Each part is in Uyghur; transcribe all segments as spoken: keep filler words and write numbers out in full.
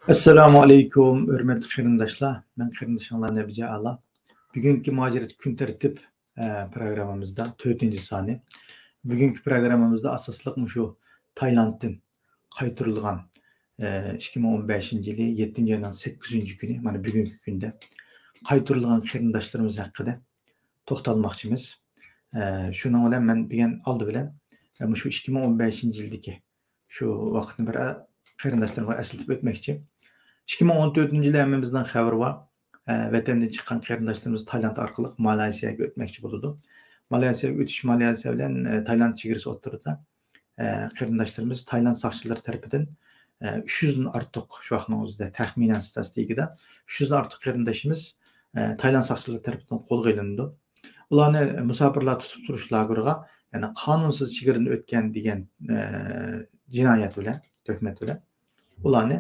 ئەسسالامۇ ئەلەيكۇم، ھۆرمەتلىك قېرىنداشلار. مەن قېرىندىشىڭلار نەبىجان ئالا. بۈگۈنكى مۇھاجىرەت كۈن تەرتىپ، ئە، پروگراممىمىزدا تۆتىنچى سانى. بۈگۈنكى پروگراممىمىزدا ئاساسلىق مۇشۇ تايلاندتىن قايتۇرۇلغان، ئە، ئىككى مىڭ ئون بەشىنچى يىلى يەتتىنچى ئاينىڭ سەككىزىنچى كۈنى، مانا بۈگۈنكى كۈندە قايتۇرۇلغان قېرىنداشلىرىمىز ھەققىدە توختالماقچىمىز. ئە، شۇنىڭ بىلەن مەن بۈگۈن ئالدى بىلەن، ئە، مۇشۇ ئىككى مىڭ ئون بەشىنچى يىلدىكى شۇ ۋاقىتنى بىر، ئە، قېرىنداشلىرىمغا ئەسلىتىپ ئۆتمەكچى. ئىككى مىڭ ئون تۆتىنچى يىلى ھەممىمىزنىڭ خەۋىرى بار. ئە، ۋەتەندىن چىققان قېرىنداشلىرىمىز تايلاند ئارقىلىق مالايسىيەگە ئۆتمەكچى بولىدۇ. مالايسىيەگە ئۆتۈش، مالايسىيە بىلەن، ئە، تايلاند چېگرىسى ئوتتۇرىدا. ئە، قېرىنداشلىرىمىز تايلاند ساقچىلىرى تەرىپىدىن، ئە، ئۈچ يۈزدىن ئارتۇق، شۇ ۋاقىتنىڭ ئۆزىدە تەخمىنەن ستاتىستىكىدا ئۈچ يۈزدىن ئارتۇق قېرىندىشىمىز، ئە، تايلاند ساقچىلىرى تەرىپىدىن قولغا ئېلىنىدۇ. ئۇلارنى مۇساپىرلار تۇتۇپ تۇرۇش لاگېرىغا، يەنى قانۇنسىز چېگرىدىن ئۆتكەن دېگەن، ئە، جىنايەت بىلەن، تۆھمەت بىلەن ئۇلارنى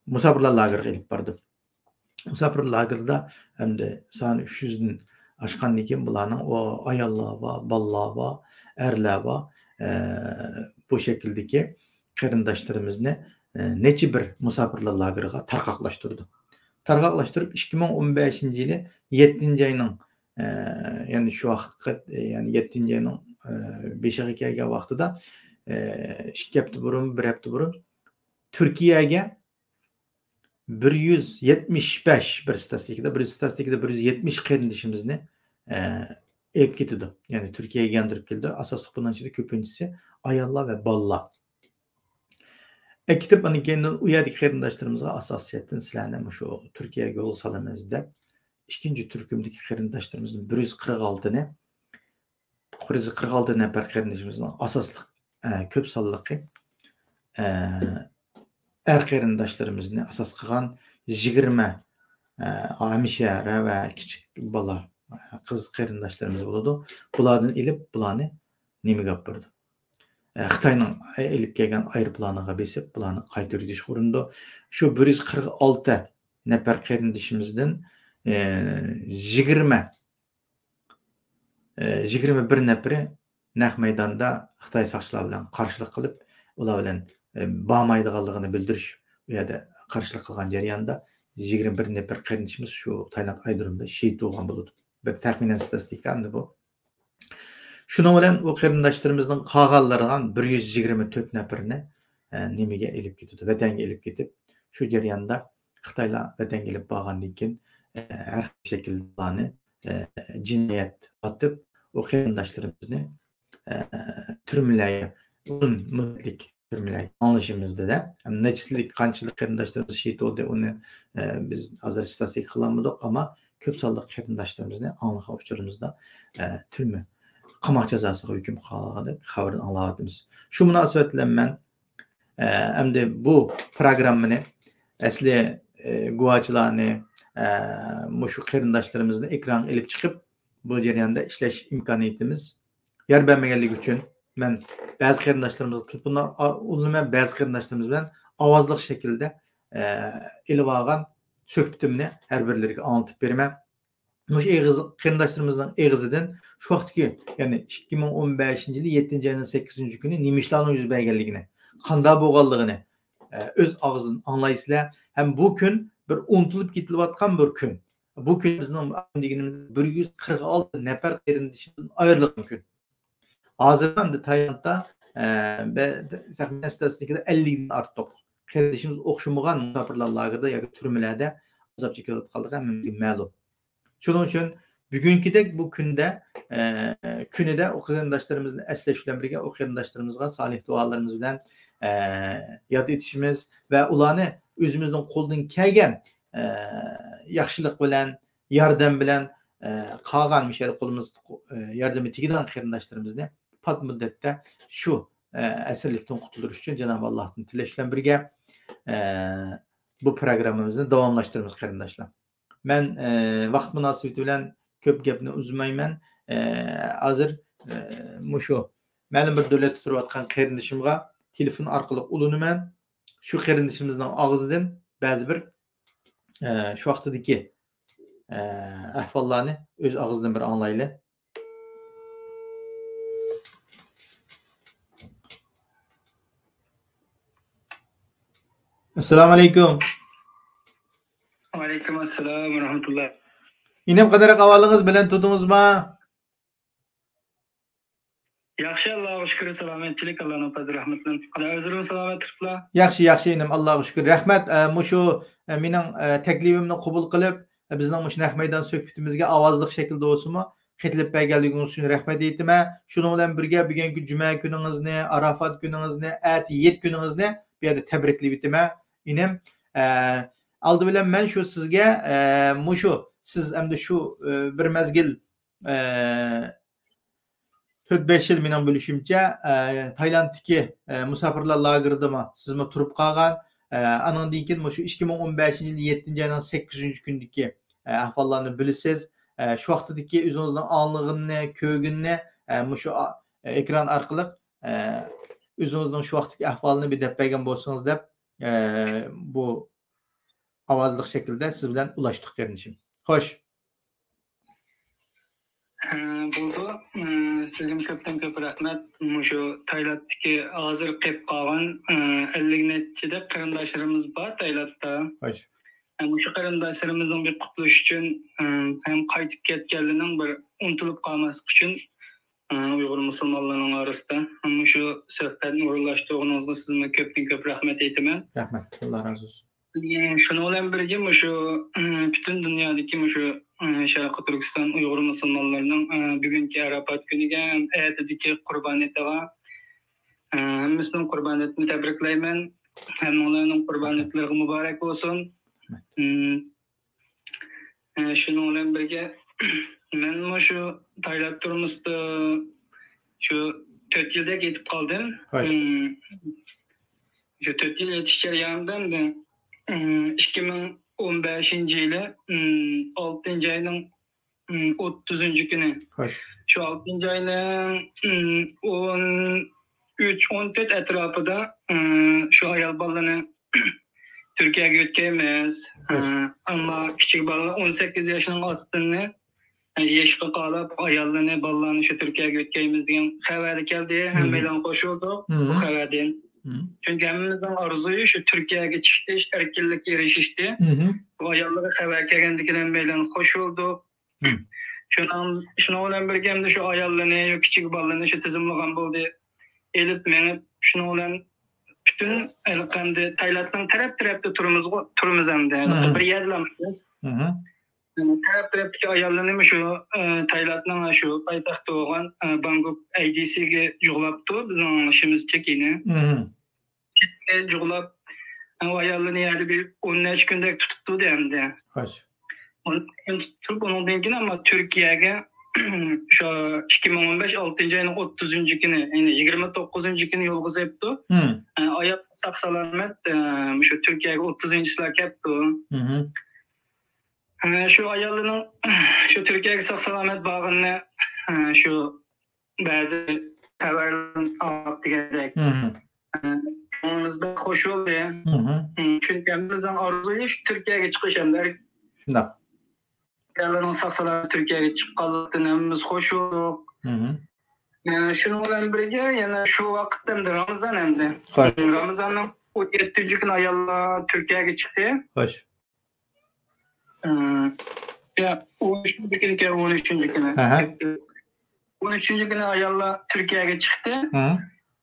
مۇساپىرلار لاگېرىغا ئېلىپ بارىدۇ. مۇساپىر لاگېرىدا ئەمدى سانى ئۈچ يۈزدىن ئاشقاندىن كېيىن بۇلارنىڭ ئۇ ئاياللار بار، بالىلار بار، ئەرلەر بار. ئە، بۇ شەكىلدىكى قېرىنداشلىرىمىزنى، ئە، نەچچە بىر مۇساپىرلار لاگېرىغا تارقاقلاشتۇرىدۇ. تارقاقلاشتۇرۇپ، ئىككى مىڭ ئون بەشىنچى يىلى يەتتىنچى ئاينىڭ، ئە، يەنى شۇ ۋاقىتقا، يەنى يەتتىنچى ئاينىڭ، ئە، بېشىغا كەلگەن ۋاقتىدا، ئە، ئىككى ھەپتە بۇرۇن، بىر ھەپتە بۇرۇن تۈركىيەگە بىر يۈز يەتمىش بەش، بىر ستاتىستىكىدا، بىر ستاتىستىكىدا بىر يۈز يەتمىش قېرىندىشىمىزنى، ئە، ئېلىپ كېتىدۇ. يەنى تۈركىيەگە ياندۇرۇپ كېلىدۇ. ئاساسلىق بۇنىڭ ئىچىدە كۆپىنچىسى ئاياللار ۋە بالىلار. ئەكېتىپ، ئاندىن كېيىن ئۇ يەردىكى قېرىنداشلىرىمىزغا ئاساسىيەتتىن سىلەرنى مۇشۇ تۈركىيەگە يولغا سالىمىز دەپ، ئىككىنچى تۈركۈمدىكى قېرىنداشلىرىمىزدىن بىر يۈز قىرىق ئالتىنى، بىر يۈز قىرىق ئالتە نەپەر قېرىندىشىمىزنىڭ ئاساسلىق، ئە، كۆپ سانلىقى، ئە، ئەر قېرىنداشلىرىمىزنى ئاساس قىلغان يىگىرمە، ئە، ھەمشىرە ۋە كىچىك بالا، ئە، قىز قېرىنداشلىرىمىز بولىدۇ. بۇلاردىن ئېلىپ، بۇلارنى نېمىگە ئاپىرىدۇ؟ ئە، خىتاينىڭ ئېلىپ كەلگەن ئايروپىلانىغا بېسىپ، بۇلارنى قايتۇرۇۋېتىشكە ئۇرۇنىدۇ. شۇ بىر يۈز قىرىق ئالتە نەپەر قېرىندىشىمىزدىن، ئە، يىگىرمە ئە، يىگىرمە بىر نەپىرى نەق مەيداندا خىتاي ساقچىلار بىلەن قارشىلىق قىلىپ، ئۇلار بىلەن، ئە، بارمايدىغانلىقىنى بىلدۈرۈش، ئۇ يەردە قارشىلىق قىلغان جەريانىدا يىگىرمە بىر نەپەر قېرىندىشىمىز شۇ تايلاند ئايرودرومىدا شېھىت بولغان بولىدۇ. بىر تەخمىنەن ستاتىستىكا ئەمدى بۇ. شۇنىڭ بىلەن ئۇ قېرىنداشلىرىمىزنىڭ قالغانلىرىغان بىر يۈز يىگىرمە تۆت نەپىرىنى، ئە، نېمىگە ئېلىپ كېتىدۇ؟ ۋەتەنگە ئېلىپ كېتىپ، شۇ جەرياندا خىتايلار ۋەتەنگە ئېلىپ بارغاندىن كېيىن، ئە، ھەر خىل شەكىلدە ئۇلارنى، ئە، جىنايەت ئاتىپ، ئۇ قېرىنداشلىرىمىزنى، ئە، تۈرمىلەرگە، ئۇزۇن مۇددەتلىك تۈرمىلەرگە ئاڭلىشىمىزدا، نەچچىلىك، قانچىلىك قېرىنداشلىرىمىز شېھىت بولدى، ئۇنى، ئە، بىز ھازىر ستاتىستىكا قىلالمىدۇق، ئەمما كۆپ سانلىق قېرىنداشلىرىمىزنى ئاڭلىغان ئۇچۇرىمىزدا، ئە، تۈرمە قاماق جازاسىغا ھۆكۈم قىلغانلىقىنى خەۋىرىنى ئاڭلاۋاتىمىز. شۇ مۇناسىۋەت بىلەن مەن ئە، ئەمدى بۇ پروگراممىنى ئەسلى، ئە، گۇۋاچىلارنى، ئە، مۇشۇ قېرىنداشلىرىمىزنى ئېكرانغا ئېلىپ چىقىپ، بۇ جەرياندا ئىشلەش ئىمكانىيىتىمىز يار بەرمىگەنلىكى ئۈچۈن، مەن بەزى قېرىنداشلىرىمىزغا تېلېفونلار ئار-، ئۇلىنىمەن، بەزى قېرىنداشلىرىمىز بىلەن ئاۋازلىق شەكىلدە، ئە، ئېلىۋالغان سۆھبىتىمنى ھەر بىرلىرىگە ئاڭلىتىپ بېرىمەن. مۇشۇ ئېغىز، قېرىنداشلىرىمىزنىڭ ئېغىزىدىن شۇ ۋاقىتتىكى، يەنى ئىككى مىڭ ئون بەشىنچى يىلى يەتتىنچى ئاينىڭ سەككىزىنچى كۈنى نېمە ئىشلارنىڭ يۈز بەرگەنلىكىنى، قانداق بولغانلىقىنى، ئە، ئۆز ئاغزىدىن ئاڭلايسىلەر. ھەم بۇ كۈن بىر ئۇنتۇلۇپ كېتىلىۋاتقان بىر كۈن. بۇ كۈن بىزنىڭ دېگىنىمىز بىر يۈز قىرىق ئالتە نەپەر قېرىندىشىمىزدىن ئايرىلغان كۈن. ھازىر ئەمدى تايلاندتا، ئە، بە-، تەخمىنەن ستاتىستىكىدا ئەللىكتىن ئارتۇق قېرىندىشىمىز ئوخشىمىغان مۇساپىرلار لاگېرىدا ياكى تۈرمىلەردە ئازاب چېكىۋاتقانلىقى ھەممىمىزگە مەلۇم. شۇنىڭ ئۈچۈن بۈگۈنكىدەك بۇ كۈندە، ئە، كۈنىدە ئۇ قېرىنداشلىرىمىزنى ئەسلەش بىلەن بىرگە، ئۇ قېرىنداشلىرىمىزغا سالىھ دۇئالىرىمىز بىلەن، ئە، ياد ئېتىشىمىز ۋە ئۇلارنى ئۆزىمىزنىڭ قولىدىن كەلگەن، ئە، ياخشىلىق بىلەن، ياردەم بىلەن، ئە، قالغان مۇشۇ يەردە قولىمىز، ئە، ياردىمى تېگىدىغان قېرىنداشلىرىمىزنى پات مۇددەتتە شۇ، ئە، ئەسىرلىكتىن قۇتۇلدۇرۇش ئۈچۈن جانابى ئاللاھتىن تىلەش بىلەن بىرگە، ئە، بۇ پروگراممىمىزنى داۋاملاشتۇرىمىز، قېرىنداشلار. مەن، ئە، ۋاقىت مۇناسىۋىتى بىلەن كۆپ گەپنى ئۇزمايمەن. ئە، ھازىر، ئە، مۇشۇ مەلۇم بىر دۆلەتتە تۇرۇۋاتقان قېرىندىشىمغا تېلېفون ئارقىلىق ئۇلىنىمەن. شۇ قېرىندىشىمىزنىڭ ئاغزىدىن بەزى بىر، ئە، شۇ ۋاقتىدىكى، ئە، ئەھۋاللارنى ئۆز ئاغزىدىن بىر ئاڭلايلى. ئەسسالامۇ ئەلەيكۇم. ۋەئەلەيكۇم ئەسسالام ۋە رەھمەتۇللا. ئىنىم، قانداق ئەھۋالىڭىز؟ بىلەن تۇردىڭىزما؟ ياخشى، ئاللاغا شۈكۈر، سالامەتچىلىك، ئاللانىڭ پەزلى رەھمىتى بىلەن. قانداق، ئۆزلىرىڭىز سالامەت تۇرۇپلا؟ ياخشى، ياخشى ئىنىم، ئاللاغا شۈكۈر. رەھمەت، ئە، مۇشۇ، ئە، مېنىڭ، ئە، تەكلىپىمنى قوبۇل قىلىپ، ئە، بىزنىڭ مۇشۇ نەق مەيدان سۆھبىتىمىزگە ئاۋازلىق شەكىلدە بولسىمۇ قېتىلىپ بەرگەنلىكىڭىز ئۈچۈن رەھمەت ئېيتىمەن. شۇنىڭ بىلەن بىرگە، بۈگۈنكى جۈمە كۈنىڭىزنى، ئاراپات كۈنىڭىزنى، ئەتە ھېيت كۈنىڭىزنى بۇ يەردە تەبرىكلەۋېتىمەن، ئىنىم. ئە، ئالدى بىلەن مەن شۇ سىزگە، ئە، مۇشۇ سىز ئەمدى شۇ، ئە، بىر مەزگىل، ئە، تۆت بەش يىل مېنىڭ بىلىشىمچە، ئە، تايلاندتىكى، ئە، مۇساپىرلار لاگېرىدىمۇ سىزمۇ تۇرۇپ قالغان. ئە، ئانىڭدىن كېيىن مۇشۇ ئىككى مىڭ ئون بەشىنچى يىل يەتتىنچى ئاينىڭ سەككىزىنچى كۈنىدىكى، ئە، ئەھۋاللارنى بىلىسىز. ئە، شۇ ۋاقتىدىكى ئۆزىڭىزنىڭ ئاڭلىغىنىنى، كۆرگىنىنى، ئە، مۇشۇ ئا-، ئېكران ئارقىلىق، ئە، ئۆزىڭىزنىڭ شۇ ۋاقىتتىكى ئەھۋالىنى بىر دەپ بەرگەن بولسىڭىز دەپ، ئە، بۇ ئاۋازلىق شەكىلدە سىز بىلەن ئۇلاشتۇق، قېرىندىشىم. خوش. ھە، بولىدۇ. ئە، سىزگىمۇ كۆپتىن كۆپ رەھمەت. مۇشۇ تايلاندتىكى ھازىر قېلىپ قالغان، ئە، ئەللىك نەچچىدەك قېرىنداشلىرىمىز بار تايلاندتا. خوش. ھە، مۇشۇ قېرىنداشلىرىمىزنىڭ بىر قۇتۇلۇشى ئۈچۈن، ئە، ھەم قايتىپ كەتكەنلىرىنىڭ بىر ئۇنتۇلۇپ قالماسلىقى ئۈچۈن، ئە، ئۇيغۇر مۇسۇلمانلىرىنىڭ ئارىسىدا مۇشۇ سۆھبەتنى ئورۇنلاشتۇرغىنىڭىزغا سىزگىمۇ كۆپتىن كۆپ رەھمەت ئېيتىمەن. رەھمەت، ئاللا رازى بولسۇن. شۇنىڭ بىلەن بىرگە، مۇشۇ پۈتۈن دۇنيادىكى مۇشۇ شەرقىي تۈركىستان ئۇيغۇر مۇسۇلمانلىرىنىڭ بۈگۈنكى ئاراپات كۈنىگە ھەم ئەتىدىكى قۇربان ھېيتىغا ھەممىسىنىڭ قۇربان ھېيتىنى تەبرىكلەيمەن. ھەممىڭلارنىڭ قۇربان ھېيتلىرىغا مۇبارەك بولسۇن. شۇنىڭ بىلەن بىرگە، مەنمۇ شۇ تايلاند تۈرمىسىدە شۇ تۆت يىلدەك يېتىپ قالدىم. خوش. شۇ تۆت يىل يېتىش جەريانىدا ئەمدى، ئىككى مىڭ ئون بەشىنچى يىلى، ئالتىنچى ئاينىڭ، ئوتتۇزىنچى كۈنى. خوش. شۇ ئالتىنچى ئاينىڭ، ئون ئۈچ، ئون تۆت ئەتراپىدا، شۇ ئايال بالىنى تۈركىيەگە يۆتكەيمىز. خوش. ئەمما كىچىك بالىلار ئون سەككىز ياشنىڭ ئاستىنى، يېشىغا قاراپ ئاياللىرىنى، بالىلارنى شۇ تۈركىيەگە يۆتكەيمىز دېگەن خەۋەر كەلدى. مم. ھەممەيلەن خوش بولدۇق بۇ خەۋەردىن. مم. چۈنكى ھەممىمىزنىڭ ئارزۇيى شۇ تۈركىيەگە چىقىش، ئەركىنلىككە ئېرىشىشتى. مم. بۇ ئاياللارغا خەۋەر كەلگەندىكىن ھەممەيلەن خوش بولدۇق. مم. شۇنىڭ، شۇنىڭ بىلەن بىرگە ئەمدى شۇ ئاياللىرىنى، شۇ كىچىك بالىلىرىنى شۇ تىزىملىغان بولدى. ئېلىپ مېڭىپ، شۇنىڭ بىلەن پۈتۈن ھېلىقى ئەمدى تايلاندنىڭ تەرەپ-تەرەپتە تۇرىمىزغۇ-، تۇرىمىز ئەمدى. مم. بىر يەردىلا ئەمەس. مم. تەرەپ-تەرەپتىكى ئاياللىرىنى شۇ، ئە، تايلاندنىڭ شۇ پايتەختى بولغان، ئە، بانكوك ئەيدىسىگە جۇغلاپتۇ، بىزنىڭ ئىشىمىزچە كېيىنى. مم. جۇغلاپ، ئە، ئاياللىرىنى يەنە بىر ئون نەچچە كۈندەك تۇتۇپتۇ ئەمدى. خوش. ئون نەچچە كۈن تۇتۇپ، ئۇنىڭدىن كېيىن ئەمما تۈركىيەگە شۇ ئىككى مىڭ ئون بەش ئالتىنچى ئاينىڭ ئوتتۇزىنچى كۈنى، يەنى يىگىرمە توققۇزىنچى كۈنى يولغا سېلىپتۇ. مم. ئە، ئايال ساق-سالامەت، ئە، شۇ تۈركىيەگە ئوتتۇزىنچىسىلا كەپتۇ. مم. ئە، شۇ ئاياللىرىنىڭ شۇ تۈركىيەگە ساق-سالامەت بارغىنىنى، ئە، شۇ بەزى خەۋەرلەردىن ئاڭلاپ دېگەندەك. مم. ئە، كۆڭلىمىز بەك خوش بولدى. مم. چۈنكى ھەممىمىزنىڭ ئارزۇيى شۇ تۈركىيەگە چىقىش ئەمدى. شۇنداق. ئاياللارنىڭ ساق-سالامەت تۈركىيەگە چىققانلىقىدىن ھەممىمىز خوش بولدۇق. مم. ئە، شۇنىڭ بىلەن بىرگە يەنە شۇ ۋاقىتتا ئەمدى رامىزان ئەمدى. خوش. رامىزاننىڭ ئون يەتتىنچى كۈنى ئاياللار تۈركىيەگە چىقتى. خوش. ئە، يا، ئون ئۈچىنچى كۈنى، ئون ئۈچىنچى كۈنى. ئەھە. ئون ئۈچىنچى كۈنى ئاياللار تۈركىيەگە چىقتى. ھە.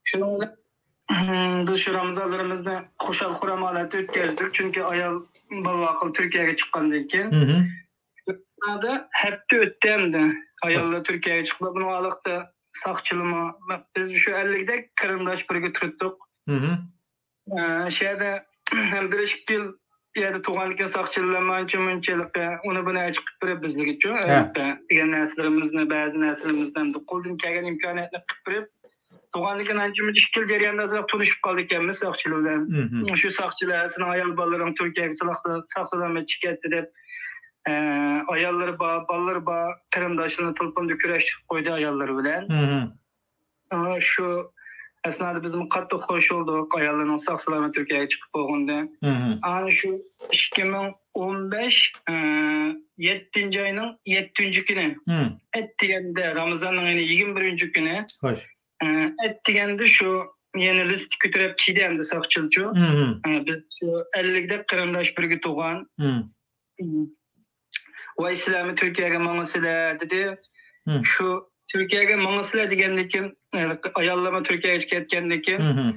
شۇنىڭ بىلەن، بىز شۇ رامىزانلىرىمىزنى خۇشال-خۇرام ھالەتتە ئۆتكەزدۇق. چۈنكى ئايال بالا-ۋاقىل تۈركىيەگە چىققاندىن كېيىن. ھە. ھەپتە ئۆتتى ئەمدى. ئاياللار تۈركىيەگە چىقىپ، بۇنىڭ ھالقىدا ساقچىلىمۇ، بىز شۇ ئەللىكتەك قېرىنداش بىرگە تۇرۇپتۇق. ھە. ئە، شۇ يەردە ھەم بىر ئىككى يىل يەردە تۇرغاندىن كېيىن ساقچىلار ئانچە مۇنچىلىقى ئۇنى بۇنى ئەچىقىپ بېرىپ بىزلىگىچۇ، ھە. ئەلۋەتتە، دېگەن نەرسىلىرىمىزنى، بەزى نەرسىلىرىمىزنى ئەمدى قولدىن كەلگەن ئىمكانىيەتنى قىلىپ بېرىپ، تۇرغاندىن كېيىن ئانچە مۇنچە ئىككى يىل جەريانىدا ئازراق تونۇشۇپ قالدۇق ئىكەنمىز ساقچىلار بىلەن. مم. شۇ ساقچىلار سېنىڭ ئايال بالىلىرىڭ تۈركىيەگە ساق-، ساق-سالامەت چىقىپ كەتتى دەپ، ئە، ئاياللىرى بار، بالىلىرى بار قېرىنداشلىرىنى تېلېفوندا كۆرۈشتۈرۈپ قويدى ئاياللىرى بىلەن. مم. ئا، شۇ ئەسنادا بىزمۇ قاتتىق خوش بولدۇق، ئاياللارنىڭ ساق-سالامەت تۈركىيەگە چىقىپ بولغىنىدىن. مم. ئانا شۇ ئىككى مىڭ ئون بەش، ئە، يەتتىنچى ئاينىڭ يەتتىنچى كۈنى. مم. ئەتىگەندە، رامىزاننىڭ يەنە يىگىرمە بىرىنچى كۈنى. خوش. ئە، ئەتىگەندە شۇ يەنە لىستە كۆتۈرۈپ كىردى ئەمدى ساقچىلىچۇ. مم. ئە، بىز شۇ ئەللىكدەك قېرىنداش بىرگە تۇرغان. مم. ۋاي سىلەرمۇ تۈركىيەگە ماڭىسىلەر دېدى. مم. شۇ تۈركىيەگە ماڭىسىلەر دېگەندىكىن، ئاياللارمۇ تۈركىيەگە كەتكەندىكىن، مم.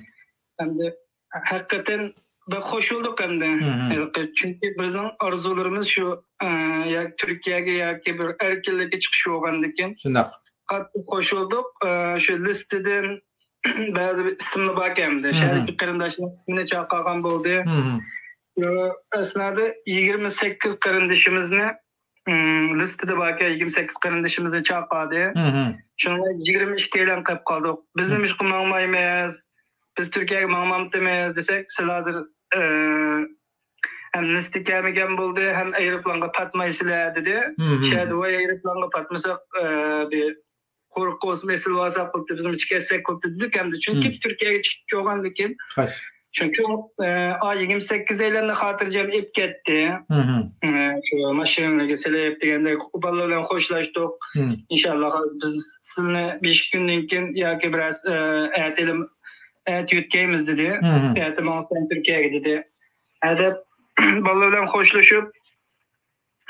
ئەمدى ھەقىقەتەن بەك خوش بولدۇق ئەمدى. مم. چۈنكى بىزنىڭ ئارزۇلىرىمىز شۇ، ئە، يا تۈركىيەگە ياكى بىر ئەركىنلىككە چىقىش بولغاندىكىن. شۇنداق. قاتتىق خوش بولدۇق. ئە، شۇ لىستىدىن بەزى بىر ئىسىملار باركەن ئەمدى. مم. شەھەردىكى قېرىنداشلار ئىسمىنى چاقىرغان بولدى. مم. شۇ ئەسنادا يىگىرمە سەككىز قېرىندىشىمىزنى، ئىم، لىستىدا باركەن، يىگىرمە سەككىز قېرىندىشىمىزنى چاقىردى. مم. شۇنىڭ بىلەن يىگىرمە ئىككىيلەن قېلىپ قالدۇق. بىز مم. نېمىشقا ماڭمايمىز؟ بىز تۈركىيەگە ماڭمامتىمىز دېسەك، سىلەر ھازىر، ئە، ھەم لىستە كەلمىگەن بولدى، ھەم ئايروپىلانغا پاتمايسىلەر دېدى. مم. شەھەردە ۋاي ئايروپىلانغا پاتمىساق، ئە، بىر قورقۇپ بولسىمۇ ئېسىلىۋالساق بولدى، بىزمۇ كەتسەك بولدى دېدۇق ئەمدى. چۈنكى مم. تۈركىيەگە چىقىپ بولغاندىكىن. خوش. چۈنكى، ئە، ئا، يىگىرمە سەككىز ئايلاننى خاتىرجەم ئېلىپ كەتتى. مم. ئە، شۇ ماشىنىغا سېلىپ دېگەندەك، ئۇ بالىلار بىلەن خوشلاشتۇق. مم. ئىنشاللا، بىز سىلىنى بىر ئىككى كۈندىن كېيىن ياكى بىر، ئە، ئەتىلىم-، ئەتە يۆتكەيمىز دېدى. مم. ئەتە ماڭىسەن تۈركىيەگە دېدى. ھە دەپ، بالىلار بىلەن خوشلىشىپ،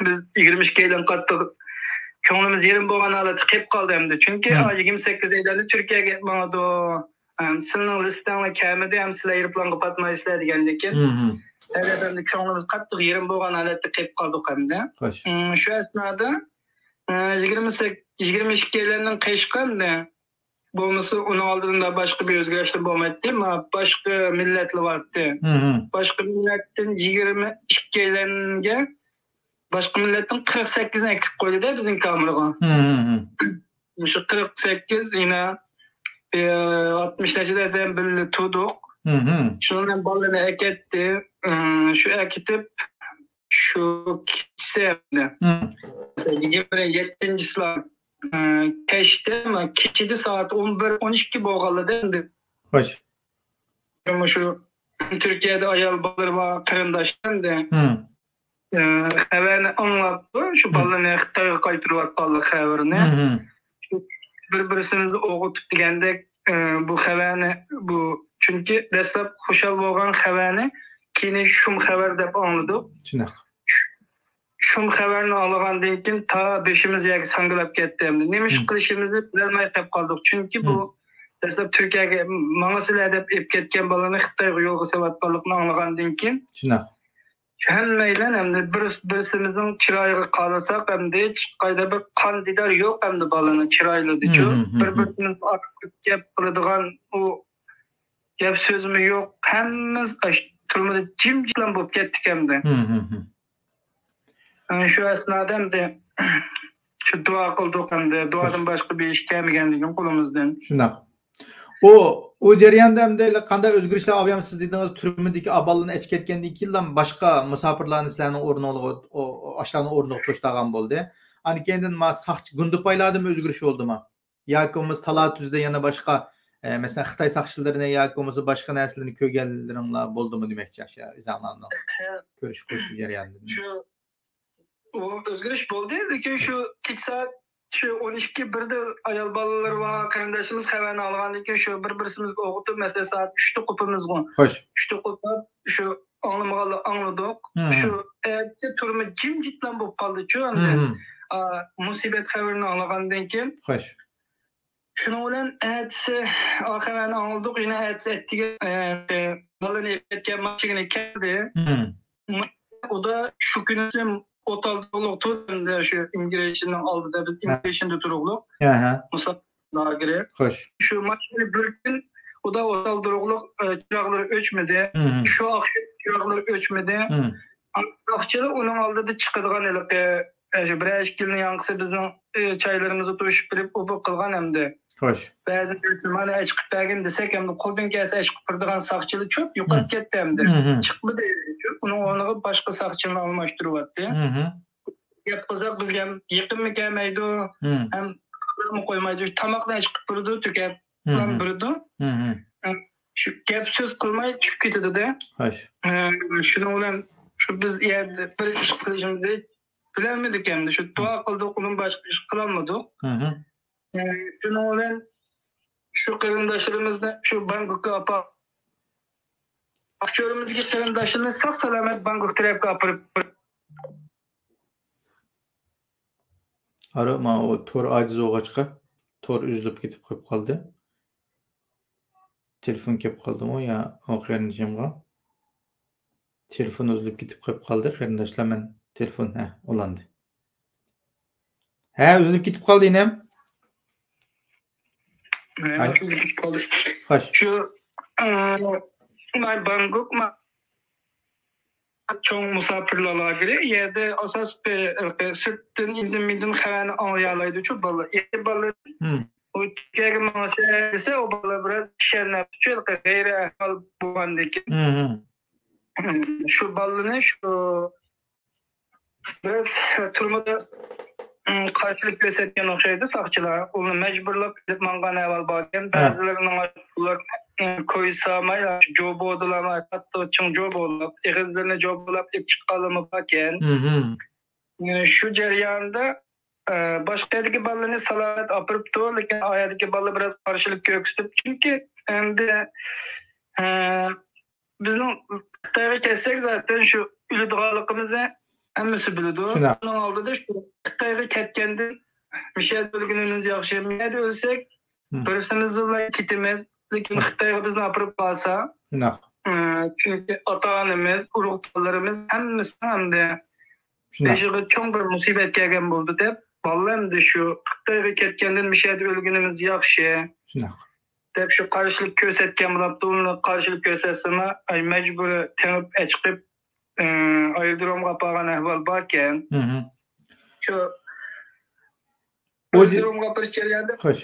بىز يىگىرمە ئىككىيلەن قاتتىق كۆڭلىمىز يېرىم بولغان ھالەتتە قېلىپ قالدى ئەمدى. چۈنكى، مم. ئا، يىگىرمە سەككىز ئايلاندا تۈركىيەگە ماڭىدۇ. ئەم، سىلىنىڭ لىستەڭلار كەلمىدى، ئەم، سىلەر ئايروپىلانغا پاتمايسىلەر دېگەندىكىن، مم. ھەقىقەتەن كۆڭلىمىز قاتتىق يېرىم بولغان ھالەتتە قېلىپ قالدۇق ئەمدى. خوش. ئىم، شۇ ئەسنادا، ئە، يىگىرمە سەككىز، يىگىرمە ئىككىيلەندىن قېچىشقاندا، بولمىسا ئۇنىڭ ئالدىدا باشقا بىر ئۆزگىرىشلەر بولمايتتى. ما-، باشقا مىللەتلەر بارتتى. مم. باشقا مىللەتتىن يىگىرمە ئىككىيلەنگە باشقا مىللەتتىن قىرىق سەككىزنى ئەكىرىپ قويدى-دە بىزنىڭ كامېرغا. مم. مۇشۇ قىرىق سەككىز يەنە، ئە، ئاتمىش نەچچىلەر بىلەن بىللە تۇردۇق. مم. شۇنىڭ بىلەن بالىلارنى ئەكەتتى. ئە، شۇ ئەكېتىپ، شۇ كېچىسى، مم. يىگىرمە يەتتىنچىسىلەر، ئە، كەچتە، كېچىدە سائەت ئون بىر، ئون ئىككى بولغانلىدى ئەمدى. خوش. مۇشۇ تۈركىيەدە ئايال بالىلىرى بار قېرىنداشلار ئەمدى. مم. ئە، خەۋەرنى ئاڭلاپتۇ، شۇ مم. بالىلارنى خىتايغا قايتۇرۇۋاتقانلىق خەۋىرىنى. مم. شۇ بىر-بىرسىمىزنى ئويغىتىپ دېگەندەك، ئە، بۇ خەۋەرنى، بۇ، چۈنكى دەسلەپ خۇشال بولغان خەۋەرنى كېيىن شۇم خەۋەر دەپ ئاڭلىدۇق. شۇنداق. شۇم خەۋەرنى ئاڭلىغاندىن كېيىن تا بېشىمىز يەرگە ساڭگىلاپ كەتتى ئەمدى. نېمە ئىش مم. قىلىشىمىزنى بىلەلمەي قېلىپ قالدۇق. چۈنكى بۇ مم. دەسلەپ تۈركىيەگە ماڭىسىلەر دەپ ئېلىپ كەتكەن بالىنى خىتايغا يولغا سېلىۋاتقانلىقىنى ئاڭلىغاندىن كېيىن شۇنداق. ھەممەيلەن ئەمدى بىر، بىرسىمىزنىڭ چىرايىغا قارىساق ئەمدى ھېچقايدا بىر قان دىدار يوق ئەمدى بالىنىڭ چىرايلىرىدىچۇ. مم، مم، مم. بىر-بىرسىمىزگە ئارتۇق گەپ قىلىدىغان ئۇ گەپ سۆزمۇ يوق. ھەممىمىز ئاش-، تۈرمىدە جىمجىتلا بولۇپ كەتتۇق ئەمدى. مم، مم، مم. ئەنە شۇ ئەسنادا ئەمدى شۇ دۇئا قىلدۇق ئەمدى. دۇئادىن باشقا بىر ئىش كەلمىگەندىن كېيىن قولىمىزدىن. شۇنداق. ئۇ، ئۇ جەرياندا ئەمدى قانداق ئۆزگىرىشلەر ئالغانسىز دېدىڭىز؟ تۈرمىدىكى ئابالىنى ئەچىكەتكەندىن كېيىنلا باشقا مۇساپىرلارنى سىلەرنىڭ ئورنىڭلارغا، ئو-، ئو-، ئاشۇلارنىڭ ئورنىغا توشتۇرغان بولدى. ئاندىن كېيىندىن ما ساقچى گۇندىپايلاردىمۇ ئۆزگىرىش بولدىما؟ ياكى بولمىسا تالا تۈزدە يەنە باشقا، ئە، مەسىلەن، خىتاي ساقچىلىرىنى ياكى بولمىسا باشقا نەرسىلەرنى كۆرگەنلىرىڭلار بولدىمۇ دېمەكچى، ئاشۇ ئۆزۈڭلارنىڭ كۆرۈشۈپ قويۇش جەريانىدا؟ شۇ، ئۇ ئۆزگىرىش بولدى، لېكىن شۇ كېچە سائەت شۇ ئون ئىككى، بىردە ئايال بالىلىرى بار قېرىنداشلىرىمىز خەۋەرنى ئالغاندىن كېيىن شۇ بىر-بىرسىمىزگە ئويغىتىپ، مەسىلەن، سائەت ئۈچتە قوپىمىزغۇ. خوش. ئۈچتە قوپۇپ، شۇ ئاڭلىمىغانلار ئاڭلىدۇق. مم. شۇ ئەتىسى تۈرمە جىمجىتلا بولۇپ قالدىچۇ ئەمدى. مم. ئا، مۇسىبەت خەۋىرىنى ئاڭلىغاندىن كېيىن. خوش. شۇنىڭ بىلەن ئەتىسى ئا خەۋەرنى ئاڭلىدۇق. يەنە ئەتىسى ئەتىگەن، ئە، ئە، بالىنى ئېلىپ كەتكەن ماشىنا كەلدى. مم. ئۇدا شۇ كۈنى ئوت ئالدۇرۇقلۇق تۇردى شۇ ئىممىگرېيشننىڭ ئالدىدا. بىز ھە. ئىممىگرېيشندا تۇرۇقلۇق. ھە، ھە. مۇساپىر لاگېرى. خوش. شۇ ماشىنا بىر كۈن ئۇدا ئوت ئالدۇرۇقلۇق، ئە، چىراغلىرى ئۆچمىدى. مم. شۇ ئاخشام چىراغلىرى ئۆچمىدى. مم. ساقچىلار ئۇنىڭ ئالدىدا چىقىدىغان ھېلىقى، ئە، شۇ بىرەر ئىككىلىنى ياڭقىسى بىزنىڭ، ئە، چايلىرىمىزغا توشۇپ بېرىپ ئۇ بۇ قىلغان ئەمدى. خوش. بەزى نەرسە مانا ئەچىقىپ بەرگىن دېسەك ئەمدى قولدىن كەلسە ئەچىقىپ بېرىدىغان ساقچىلار چۆپ يوقاپ مم. كەتتى ئەمدى. مم. چىقمىدى. ئۇنىڭ ئورنىغا باشقا ساقچىلارنى ئالماشتۇرۇۋەتتى. مم. گەپ قىلساق بىزگە ھەم يېقىنمۇ كەلمەيدۇ، مم. ھەم قويمايدۇ. تاماقنى ئەچىقىپ بېرىدۇ، تۈكەپ مم. بېرىدۇ. مم. شۇ گەپ سۆز قىلماي چۈشۈپ كېتىدۇ-دە. خوش. ئە، شۇنىڭ بىلەن شۇ بىز يەردە بىر ئىش قىلىشىمىزنى بىلەلمىدۇق ئەمدى. شۇ دۇئا قىلدۇق، ئۇنىڭ باشقا ئىش قىلالمىدۇق. مم. ئە، شۇنىڭ بىلەن شۇ قېرىنداشلىرىمىزنى شۇ بانكوكقا ئاپا-، ئۇچۇرىمىزدىكى قېرىنداشلىرىنى ساق سالامەت بانكوك تەرەپكە ئاپىرىپ. ئارا، ماۋۇ تور ئاجىز بولغاچقا، تور ئۈزۈلۈپ كېتىپ قويۇپ قالدى. تېلېفون كېلىپ قالدىمۇ يا ئۇ قېرىندىشىمغا؟ تېلېفون ئۈزۈلۈپ كېتىپ قويۇپ قالدى، قېرىنداشلار، مەن تېلېفون، ھە، ئۇلاندى. ھە، ئۈزۈلۈپ كېتىپ قالدى، ئىنىم. ھە، ھاي. ئۈزۈلۈپ كېتىپ قالدى. خوش. شۇ، ئە، ماي بانكوك، ما-، چوڭ مۇساپىرلار لاگېرى، يەردە ئاساسلىقى سىرتتىن ئىندىن-مىندىن خەۋەرنى ئاڭلىيالايدۇچۇ بالىلار. يەنى بالىلار، ھىم. ئۇ تۈركىيەگە ماڭسا دېسە، ئۇ بالىلار بىراز ئىشەنمەپتۇچۇ، غەيرىي ئەھۋال بولغاندىن كېيىن. ھىم، ھىم. شۇ بالىنى شۇ بىراز تۈرمىدە، ھىم، قارشىلىق كۆرسەتكەن ئوخشايدۇ ساقچىلار. ئۇنى مەجبۇرلاپ ئېلىپ ماڭغان ئەھۋال باركەن. ھە. بەزىلىرىنىڭ ئۇلار، ھىم، كويساماي، جوبودىلاماي، قاتتىق چىڭ جوبولاپ، ئېغىزلىرىنى جوبولاپ ئېلىپ چىققانلىرىمۇ باركەن. ھىم، ھىم. شۇ جەرياندا، ئە، باشقا يەردىكى بالىلارنى سالامەت ئاپىرىپتۇ، لېكىن ئا يەردىكى بالىلار بىراز قارشىلىق كۆرسىتىپ، چۈنكى ئەمدى، ئە، بىزنىڭ خىتايغا كەتسەك، زاتەن شۇ ئۆلىدىغانلىقىمىزنى ھەممىسى بىلىدۇ. شۇنداق. شۇنىڭ ئالدىدا شۇ خىتايغا كەتكەندىن مۇشۇ يەردە ئۆلگىنىمىز ياخشى، مۇشۇ يەردە ئۆلسەك، ھىم. بىرسىمىزلا كېتىمىز، لېكىن ھىم. خىتايغا بىزنى ئاپىرىپ قالسا، شۇنداق. ئە، چۈنكى ئاتا-ئانىمىز، ئۇرۇق-تۇغقانلىرىمىز ھەممىسىنىڭ ئەمدى شۇنداق. بېشىغا چوڭ بىر مۇسىبەت كەلگەن بولىدۇ دەپ، بالىلار ئەمدى شۇ خىتايغا كەتكەندىن مۇشۇ يەردە ئۆلگىنىمىز ياخشى شۇنداق. دەپ شۇ قارشىلىق كۆرسەتكەن بولاپتۇ. ئۇنى قارشىلىق كۆرسەتسىمۇ، ئاي، مەجبۇرىي تېڭىپ ئەچىقىپ، ئە، ئايرودرومغا ئاپارغان ئەھۋال باركەن. ھىم، ھىم. شۇ ئۇ جى-، ئايرودرومغا ئاپىرىش جەريانىدا خوش.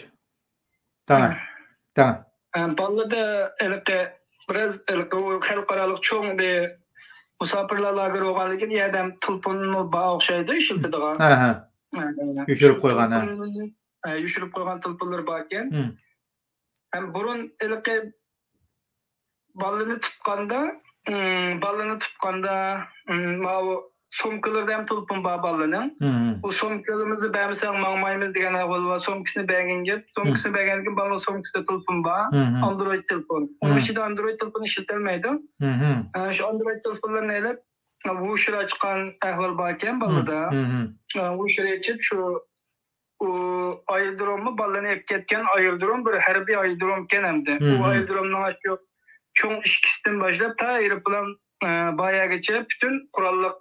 تەڭە. ھە. تەڭە. ئە، بالىلاردا ھېلىقى بىراز ھېلىقى ئۇ خەلقئارالىق چوڭ بىر مۇساپىرلار لاگېرى بولغاندىكىن، يەردە تېلېفونمۇ بار ئوخشايدۇ ئىشلىتىدىغان. ھە، ھە. ھە، ھە. يوشۇرۇپ قويغان، ھە. تېلېفون، ھە، يوشۇرۇپ قويغان تېلېفونلىرى باركەن. ھىم. ھەم بۇرۇن ھېلىقى بالىنى تۇتقاندا، ئىم، بالىنى تۇتقاندا، ئىم، ماۋۇ سومكىلىرىدا ھەم تېلېفون بار بالىنىڭ. ھىم، ھىم. بۇ سومكىلىرىمىزنى بەرمىسەڭ ماڭمايمىز دېگەن ئەھۋال بار. سومكىسىنى بەرگەن گەپ. سومكىسىنى ھىم. بەرگەندىن كېيىن بالىنىڭ سومكىسىدا تېلېفون بار. ھىم، ھىم. ئاندرويد تېلېفون. ئۇنىڭ ھىم. ئىچىدە ئاندرويد تېلېفون ئىشلىتەلمەيدۇ. ھىم، ھىم. ئە، شۇ ئاندرويد تېلېفونلارنى ئېلىپ، ۋۇشېر ئاچقان ئەھۋال باركەن بالىدا. ھىم، ھىم. ئە، ۋۇشېر ئېچىپ، شۇ ئۇ ئايرودروممۇ، بالىلارنى ئېلىپ كەتكەن ئايرودروم بىر ھەربىي ئايرودرومكەن ئەمدى. ھىم، ئۇ ھىم. ئايرودرومنىڭ ئاشۇ چوڭ ئىشىكىسىدىن باشلاپ تا ئايروپىلان، ئە، بار يەرگىچە پۈتۈن قوراللىق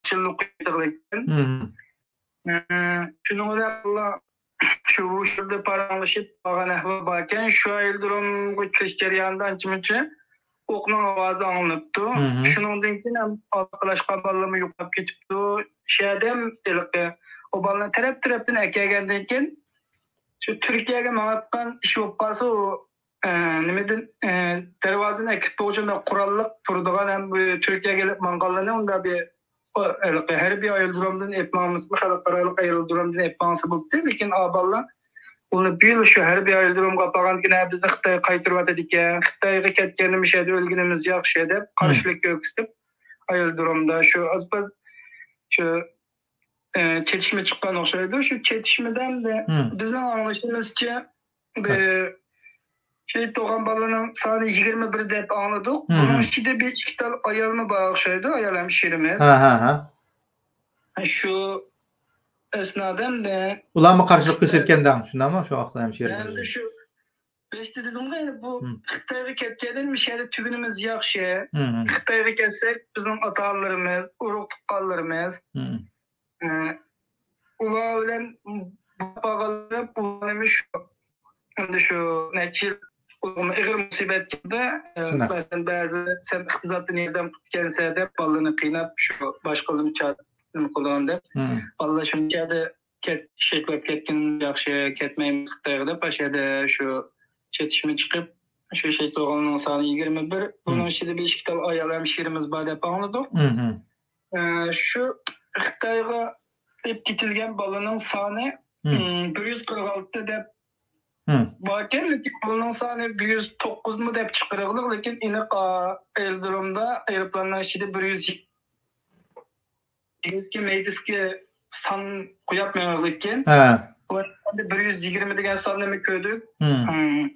ئىشلىنىپ قويىدىغان. ھىم، ھىم. ئە، شۇنىڭ بىلەن بالىلار شۇ ۋۇشېردا پاراڭلىشىپ قالغان ئەھۋال باركەن. شۇ ئايرودرومغا كىرىش جەريانىدا ئانچە-مۇنچە ئوقنىڭ ئاۋازى ئاڭلىنىپتۇ. ھىم، ھىم. شۇنىڭدىن كېيىن ھەم ئالاقىلاشقان بالىلارمۇ يوقاپ كېتىپتۇ. شۇ يەردە ھېلىقى ئۇ بالىنى تەرەپ-تەرەپتىن ئەكەلگەندىن كېيىن، شۇ تۈركىيەگە ماڭىدىغان ئىش بولۇپ قالسا، ئۇ، ئە، نېمىدىن، ئە، دەرۋازىنى ئەكىرىپ بولغۇچە قوراللىق تۇرىدىغان ھەم بۇ تۈركىيەگە ئېلىپ مانغانلارنى ئۇنداق بىر، ئۇ، ھېلىقى ھەربىي ئايرودرومدىن ئېلىپ ماڭمىسا، خەلقئارالىق ئايرودرومدىن ئېلىپ ماڭسا بوپتۇ. لېكىن ئا بالىلار ئۇنى بىر شۇ ھەربىي ئايرودرومغا ئاپارغاندىكىن، ھە، بىزنى خىتاي قايتۇرۇۋاتىدىكەن، خىتايغا كەتكەندە مۇشۇ يەردە ئۆلگىنىمىز ياخشى دەپ، ھىم. قارشىلىق كۆرسىتىپ، ئايرودرومدا شۇ ئاز-پاز شۇ، ئە، چېتىشمە چىققان ئوخشايدۇ. شۇ چېتىشمىدە ئەمدى ھىم. بىزنىڭ ئاڭلىشىمىزچە، بىر ھە. شېھىت بولغان بالىنىڭ سانى يىگىرمە بىر دەپ ئاڭلىدۇق. ھىم، بۇنىڭ ھىم. ئىچىدە بىر ئىككى تال ئايالمۇ بار ئوخشايدۇ، ئايال ھەمشىرىمىز. ھە، ھە، ھە. شۇ ئەسنادا ئەمدى ئۇلارمۇ قارشىلىق كۆرسەتكەن دەڭ، شۇنداقمۇ؟ شۇ ۋاقىتتا ھەمشىرىمىز. ئەمدى شۇ بېشىدا دېدىمغۇ، يەنى بۇ ھىم. خىتايغا كەتكەندىن مۇشۇ يەردە تۈگىنىمىز ياخشى. ھىم، ھىم. خىتايغا كەتسەك، بىزنىڭ ئاتا-ئانىلىرىمىز، ئۇرۇق-تۇغقانلىرىمىز، ھىم. ئە، ئۇلار بىلەن باغلىنىپ، ئۇلارنىمۇ شۇ، ئەمدى شۇ نەچچە يىل ئۇلارغا ئېغىر مۇسىبەت كەلدى. ئە، شۇنداق. مەسىلەن، بەزى سەن ئىقتىسادتىن ياردەم قىلىپ كەلسە دەپ، بالىلىرىنى قىيناپ، شۇ باشقىلىرىمۇ چا-، نېمە قىلىدىغان دەپ، ھىم. بالىلار شۇنچە يەردە كەت-، شېھىت بولۇپ كەتكىنىم ياخشى، كەتمەيمىز خىتايغا دەپ، ئاشۇ يەردە شۇ چېتىشمە چىقىپ، شۇ شېھىت بولغانلارنىڭ سانى يىگىرمە بىر، بۇنىڭ مم. ئىچىدە بىر ئىككى تال ئايال ھەمشىرىمىز بار دەپ ئاڭلىدۇق. مم. ئە، شۇ خىتايغا ئېلىپ كېتىلگەن بالىنىڭ سانى، مم. مم، بىر يۈز قىرىق ئالتە دەپ مم. باركەن، لېكىن بۇنىڭ سانى بىر يۈز توققۇزمۇ دەپ چىقىرىلغان، لېكىن ئېنىق، ئا، ئايرودرومدا، ئايروپىلاننىڭ ئىچىدە بىر يۈز يىگىرمە مەيدىسكى سان قويۇپ مېڭىغىلىككەن. ھە. بۇ بىر يۈز يىگىرمە دېگەن ساننىمۇ كۆردۇق. مم. مم.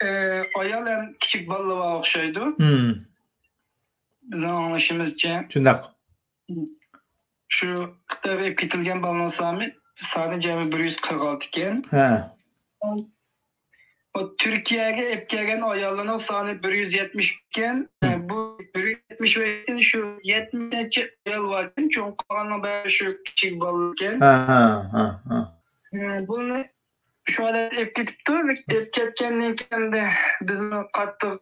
ئايال ھەم كىچىك بالىلار بار ئوخشايدۇ. مم. بىزنىڭ ئاڭلىشىمىزچە. شۇنداق. شۇ خىتايغا ئېلىپ كېتىلگەن بالىنىڭ سانى، سانى جەمئىي بىر يۈز قىرىق ئالتە ئىكەن. ھە. ئۇ تۈركىيەگە ئېلىپ كەلگەن ئاياللارنىڭ سانى بىر يۈز يەتمىش ئىكەن. ھە. بۇ بىر يۈز يەتمىش بەشتىن شۇ يەتمىش نەچچە ئايال باركەن، چوڭ قالغاننىڭ بەزى شۇ كىچىك بالىلار ئىكەن. ھە، ھە، ھە، ھە. ھە، بۇنى شۇ ھالەتتە ئېلىپ كېتىپتۇ. ئېلىپ كەتكەندىن كېيىن ئەمدى بىزمۇ قاتتىق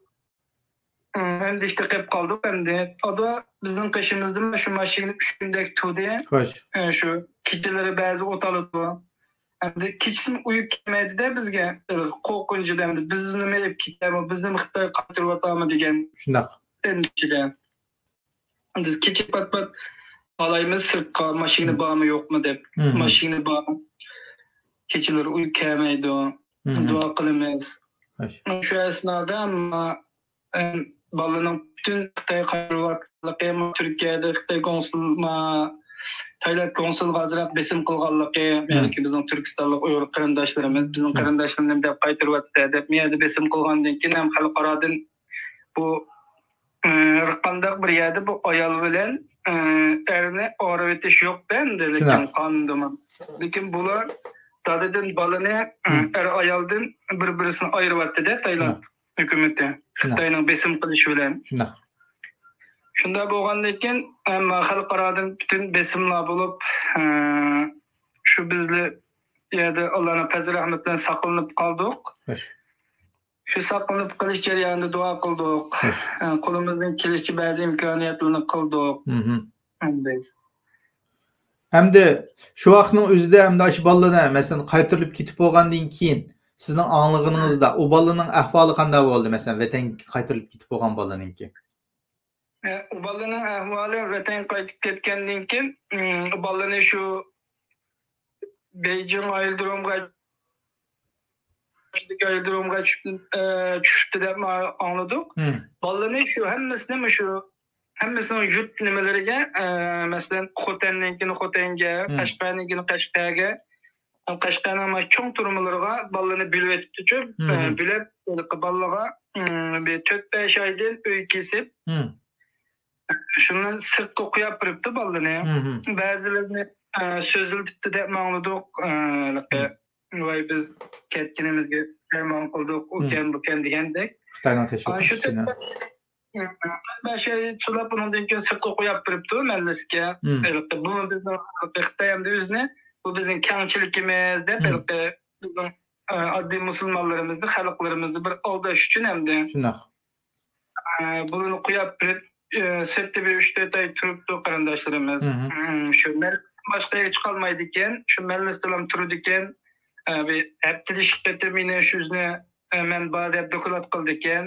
ئەندىشىدە قېلىپ قالدۇق ئەمدى. ئادا بىزنىڭ قېشىمىزدىمۇ شۇ ماشىنا ئۈچ كۈندەك تۇردى. خوش. ئە، شۇ كېچىلىرى بەزى ئوت ئالىدۇ. ئەمدى كېچىسىمۇ ئۇيقۇ كەلمەيدىدە بىزگە. ئە، قورقۇنچىدا ئەمدى بىزنىمۇ ئېلىپ كېتەرمۇ، بىزنىمۇ خىتاي قايتۇرۇۋاتارمۇ دېگەن شۇنداق. ئەندىشىدە. بىز كېچە پات-پات قارايمىز سىرتقا، ماشىنا بارمۇ يوقمۇ دەپ. ماشىنا بار. كېچىلىرى ئۇيقۇ كەلمەيدۇ. دۇئا قىلىمىز. خوش. شۇ ئەسنادا ئەمما ئەم، بالىنىڭ پۈتۈن خىتاي قايرىۋاتقانلىقى، تۈركىيەدە خىتاي كونسۇل، ما، تايلاند كونسۇلىغا ئازراق بېسىم قىلغانلىقى، يەنىكى بىزنىڭ تۈركىستانلىق ئۇيغۇر قېرىنداشلىرىمىز، بىزنىڭ قېرىنداشلىرىمىز نېمە دەپ قايتۇرۇۋاتىسىلەر دەپ، بۇ يەردە بېسىم قىلغاندىن كېيىن ھەم خەلقئارادىن بۇ، ئى، ھەر قانداق بىر يەردە بۇ ئايال بىلەن، ئى، ئەرنى ئايرىۋېتىش يوق-دە ئەمدى، لېكىن قانۇندىمۇ. لېكىن بۇلار دادىدىن بالىنى، ئى، ئەر ئايالدىن بىر-بىرسىنى ئايرىۋەتتى-دە، تايلاند ھۆكۈمىتى خىتاينىڭ بېسىم قىلىشى بىلەن. شۇنداق. شۇنداق بولغاندىن كېيىن، ئەمما خەلقئارادىن پۈتۈن بېسىملار بولۇپ، ئە، شۇ بىزلەر يەردە ئاللانىڭ پەزلى رەھمىتى بىلەن ساقلىنىپ قالدۇق. خوش. شۇ ساقلىنىپ قېلىش جەريانىدا دۇئا قىلدۇق. خوش. ئە، قولىمىزدىن كېلىشىچە بەزى ئىمكانىيەتلەرنى قىلدۇق. مھم. بىز. ئەمدى شۇ ۋاقىتنىڭ ئۆزىدە ئەمدى ئاشۇ بالىلارنى، مەسىلەن، قايتۇرۇلۇپ كېتىپ بولغاندىن كېيىن، سىزنىڭ ئاڭلىغىنىڭىزدا، ئۇ بالىنىڭ ئەھۋالى قانداق بولدى؟ مەسىلەن، ۋەتەنگە قايتۇرۇلۇپ كېتىپ بولغان بالىنىڭكى. ئە، ئۇ بالىنىڭ ئەھۋالى، ۋەتەنگە قايتىپ كەتكەندىن كېيىن، ئىم، ئۇ بالىنى شۇ بېيجىڭ ئايرودرومغا، ئايرودرومغا چۈشۈپ، ئە، چۈشۈپتۇ دەپ ئاڭلىدۇق. بالىنى شۇ ھەممىسىنى مۇشۇ ھەممىسىنىڭ يۇرت نېمىلىرىگە، ئە، مەسىلەن، خوتەننىڭكىنى خوتەنگە، قەشقەرنىڭكىنى قەشقەرگە، قەشقەرنىڭ مانا چوڭ تۈرمىلىرىغا بالىلىرىنى بۆلۈۋېتىپتىچۇ، ئە، بۆلۈپ، ھېلىقى بالىلارغا، ئىم، بىر تۆت-بەش ئايدىن ئۆي كېسىپ، شۇنى سىرتقا قويۇپ بېرىپتۇ بالىلىرىنى. بەزىلىرىنى، ئە، سۆزلىتىپتۇ دەپ ئاڭلىدۇق. ئە، ھېلىقى، ۋاي، بىز كەتكىنىمىزگە پۇشايمان قىلدۇق، ئۇكەن، بۇكەن دېگەندەك. خىتاينىڭ تەشۋىقاتى ئۈچۈن. بەش ئاي چىداپ، ئۇنىڭدىن كېيىن سىرتقا قويۇپ بېرىپتۇ مەللىسىگە. ھېلىقى، بۇ بىزنىڭ، ھېلىقى خىتاي ئەمدى ئۆزىنى، بۇ بىزنىڭ كەڭچىلىكىمىز دەپ، ھېلىقى بىزنىڭ، ئە، ئاددىي مۇسۇلمانلىرىمىزنى، خەلقلىرىمىزنى بىر ئالداش ئۈچۈن ئەمدى. شۇنداق. ئە، بۇلارنى قويۇپ بېرىپ، ئە، سىرتتا بىر ئۈچ-تۆت ئاي تۇرۇپتۇ قېرىنداشلىرىمىز. ھىم، شۇ مەللىسىدىن باشقا يەرگە چىقالمايدىكەن. شۇ مەللىسىدىلا تۇرىدىكەن. ئە، بىر ھەپتىدە ئىككى قېتىم مېنى شۇ ئۆزىنى، ئە، مەن بار دەپ دوكلات قىلىدىكەن.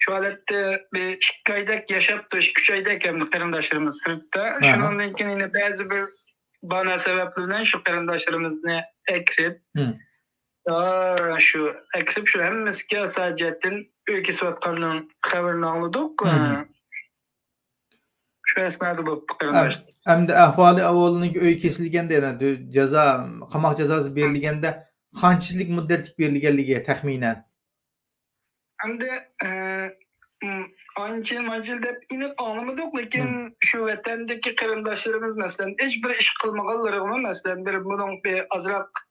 شۇ ھالەتتە بىر ئىككى ئايدەك ياشاپتۇ، ئىككى-ئۈچ ئايدەك ئەمدى قېرىنداشلىرىمىز سىرتتا. شۇنىڭدىن كېيىن يەنە بەزى بىر بانا سەۋەبلەر بىلەن شۇ قېرىنداشلىرىمىزنى ئەكىرىپ، شۇ ئەكىرىپ، شۇ ھەممىسىگە ساجەتتىن ئۆي كېسىۋاتقاننىڭ خەۋىرىنى ئاڭلىدۇق. شۇ ئەسنادا بوپتۇ قېرىنداش. ئەم-، ئەمدى ئەھۋالى ئەۋۋالىنىڭكى ئۆي كېسىلگەندە، يەنە دۆ-، جازا، قاماق جازاسى بېرىلگەندە قانچىلىك مۇددەتلىك بېرىلگەنلىكى تەخمىنەن؟ ئەمدى، ئە، ئانچە مانچە دەپ ئېنىق ئاڭلىمىدۇق، لېكىن شۇ ۋەتەندىكى قېرىنداشلىرىمىز، مەسىلەن، ھېچ بىر ئىش قىلمىغانلىرىغىمۇ، مەسىلەن، بىر بۇنىڭ بىر ئازراق،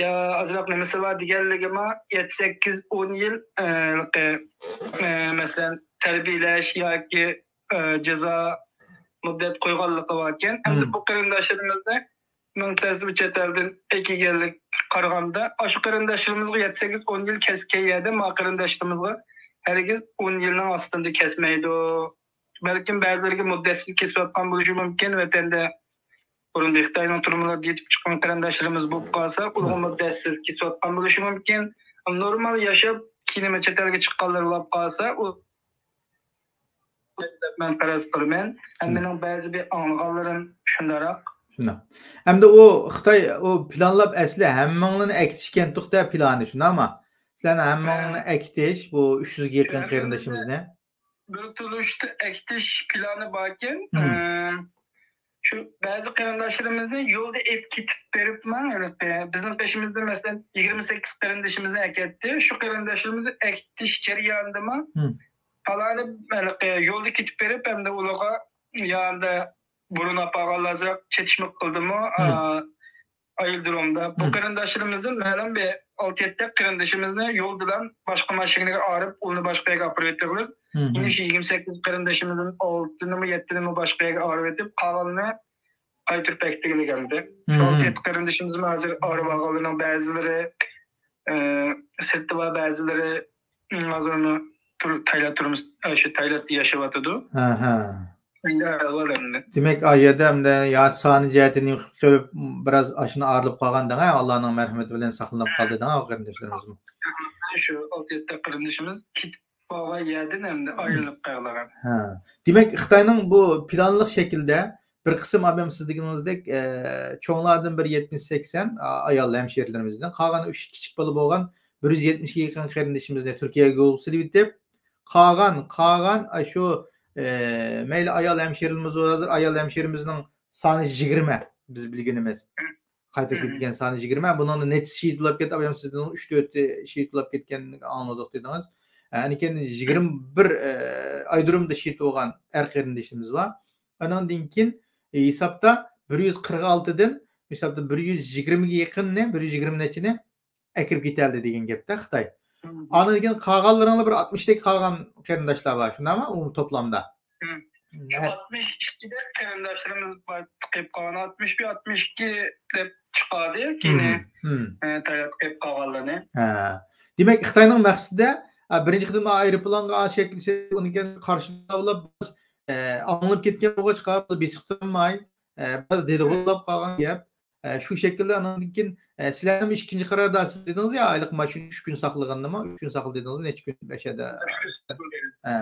يا ئازراق نېمىسى بار دېگەنلىكىمۇ، يەتتە، سەككىز، ئون يىل، ئە، ھېلىقى، ئە، مەسىلەن، تەربىيەلەش ياكى، ئە، جازا مۇددەت قويغانلىقى باركەن. ئەمدى بۇ قېرىنداشلىرىمىزنى مىڭ تەرزى بۇ چەت ئەلدىن ئەكەلگەنلىك قارىغاندا، ئاشۇ قېرىنداشلىرىمىزغا يەتتە، سەككىز، ئون يىل كەسكەن يەردە، ما قېرىنداشلىرىمىزغا ھەرگىز ئون يىلنىڭ ئاستىدا كەسمەيدۇ. بەلكىم بەزىلىرىگە مۇددەتسىز كېسىۋاتقان بولۇشى مۇمكىن، ۋەتەندە بۇرۇن خىتاينىڭ تۈرمىلىرىدە يېتىپ چىققان قېرىنداشلىرىمىز بولۇپ قالسا، ئۇلارغا مۇددەتسىز كېسىۋاتقان بولۇشى مۇمكىن. نورمال ياشاپ، كېيىن چەت ئەلگە چىققانلار بولۇپ قالسا، ئۇ دەپ مەن پەرەز قىلىمەن. ھەممىنىڭ بەزى بىر ئاڭلىغانلىرىم شۇنداقراق. شۇنداق. ئەمدى ئۇ خىتاي ئۇ پىلانلاپ ئەسلى ھەممىڭلارنى ئەكېتىشكەنتۇق-دە پىلانى، شۇنداقمۇ؟ سىلەرنىڭ ھەممىڭلارنى ئەكېتىش، بۇ ئۈچ يۈزگە يېقىن قېرىندىشىمىزنى. بىر تونۇشتا ئەكېتىش پىلانى باركەن. ئە، شۇ بەزى قېرىنداشلىرىمىزنى يولدا ئېلىپ كېتىپ بېرىپمۇ، ھېلىقى بىزنىڭ بېشىمىزدىن، مەسىلەن، يىگىرمە سەككىز قېرىندىشىمىزنى ئەكەتتى. شۇ قېرىنداشلىرىمىزنى ئەكېتىش جەريانىدىمۇ پالانى، ھېلىقى يولدا كېتىپ بېرىپ، ئەمدى ئۇلارغا يا ئەمدى بۇرۇن ئاپارغانلار چېتىشمىق قىلدىمۇ، ئا، ئايرودرومدا. بۇ قېرىنداشلىرىمىزدىن مەلۇم بىر ئالتە يەتتە قېرىندىشىمىزنى يول بىلەن باشقا ماشىنىغا ئايرىپ، ئۇنى باشقا يەرگە ئاپىرىۋېتىۋېلىپ، يەنە شۇ يىگىرمە سەككىز قېرىندىشىمىزدىن ئالتىنىمۇ، يەتتىنىمۇ باشقا يەرگە ئايرىۋېتىپ، قالغىنىنى قايتۇرۇپ ئەكېتىۋالغانىدى. شۇ ئالتە يەتتە قېرىندىشىمىزمۇ ھازىر ئايرىۋالغانلارنىڭ بەزىلىرى، ئە، سىرتتا بار، بەزىلىرى، ئىم، ھازىرمۇ تۇر-، تايلاند تۇرمۇش، ئە، شۇ تايلاندتا ياشاۋاتىدۇ. ھە، ھە. شۇنداق ئەھۋال ئەمدى. دېمەك، ئا يەردە ئەمدى يا سانى جەھەتتىن يوقىلىپ، بىراز ئاشۇنى ئايرىلىپ قالغان دەڭە، ئاللانىڭ مەرھىمىتى بىلەن ساقلىنىپ قالدى دەڭە، ئۇ قېرىنداشلىرىمىزمۇ. شۇ ئالتە يەتتە قېرىندىشىمىز كېتىپ قالغان يەردىن ئەمدى ئايرىلىپ قالغان. ھە. دېمەك، خىتاينىڭ بۇ پىلانلىق شەكىلدە بىر قىسىم ئادەم سىز دېگىنىڭىزدەك، ئە، چوڭلاردىن بىر يەتمىش سەكسەن، ئا-، ئايال ھەمشىرىلىرىمىزدىن، قالغان ئۈچ كىچىك بالا بولغان بىر يۈز يەتمىشكە يېقىن قېرىندىشىمىزنى تۈركىيەگە يولغا سېلىۋېتىپ، قالغان، قالغان، ئاشۇ، ئە، مەيلى ئايال ھەمشىرىلىرىمىز بولسا، ھازىر ئايال ھەمشىرىمىزنىڭ سانى يىگىرمە، بىز بىلگىنىمىز. قايتۇرۇپ كېتىدىغان سانى يىگىرمە. بۇنىڭدا نەچچىسى شېھىت بولاپ كەتتى، ئايام سىزدىن ئۈچ تۆتى شېھىت بولاپ كەتكەنلىكىنى ئاڭلىدۇق دېدىڭىز. ئە، ئاندىن كېيىن يىگىرمە بىر، ئە، ئايرودرومدا شېھىت بولغان ئەر قېرىندىشىمىز بار. ئانىڭدىن كېيىن، ئە، ھېسابتا بىر يۈز قىرىق ئالتىدىن، ھېسابتا بىر يۈز يىگىرمىگە يېقىننى، بىر يۈز يىگىرمە نەچچىنى ئەكىرىپ كېتەلدى دېگەن گەپتە خىتاي. ئاندىن كېيىن قالغانلىرىڭلار بىر ئاتمىشتەك قالغان قېرىنداشلار بار، شۇنداقمۇ؟ ئۇ توپلامدا. ئاتمىش ئىككىدەك قېرىنداشلىرىمىز بار، قېلىپ قالغان. ئاتمىش بىر، ئاتمىش ئىككى دەپ چىقاردى كېيىن، ئە، تايلاندتا قېلىپ قالغانلىرىنى. ھە. دېمەك، خىتاينىڭ مەقسىتىدە، ئە، بىرىنچى قېتىم ئايروپىلانغا شەكىل سېلىپ، ئۇنى كېيىن قارشىلاپ، ئە، ئاڭلىنىپ كەتكەن بولغاچقا، بېسىپ تۇرالماي، ئە، بىراز دېلىغۇلاپ قالغان گەپ. ئە، شۇ شەكىلدە ئانىڭدىن كېيىن، ئە، سىلەرنىمۇ ئىككىنچى قاراردا سىز دېدىڭىز يا، ھېلىقى ماشىنا ئۈچ كۈن ساقلىغىنىمۇ، ئۈچ كۈن ساقلا دېدىڭىز، نەچچە كۈن، بەش يەردە. ھە.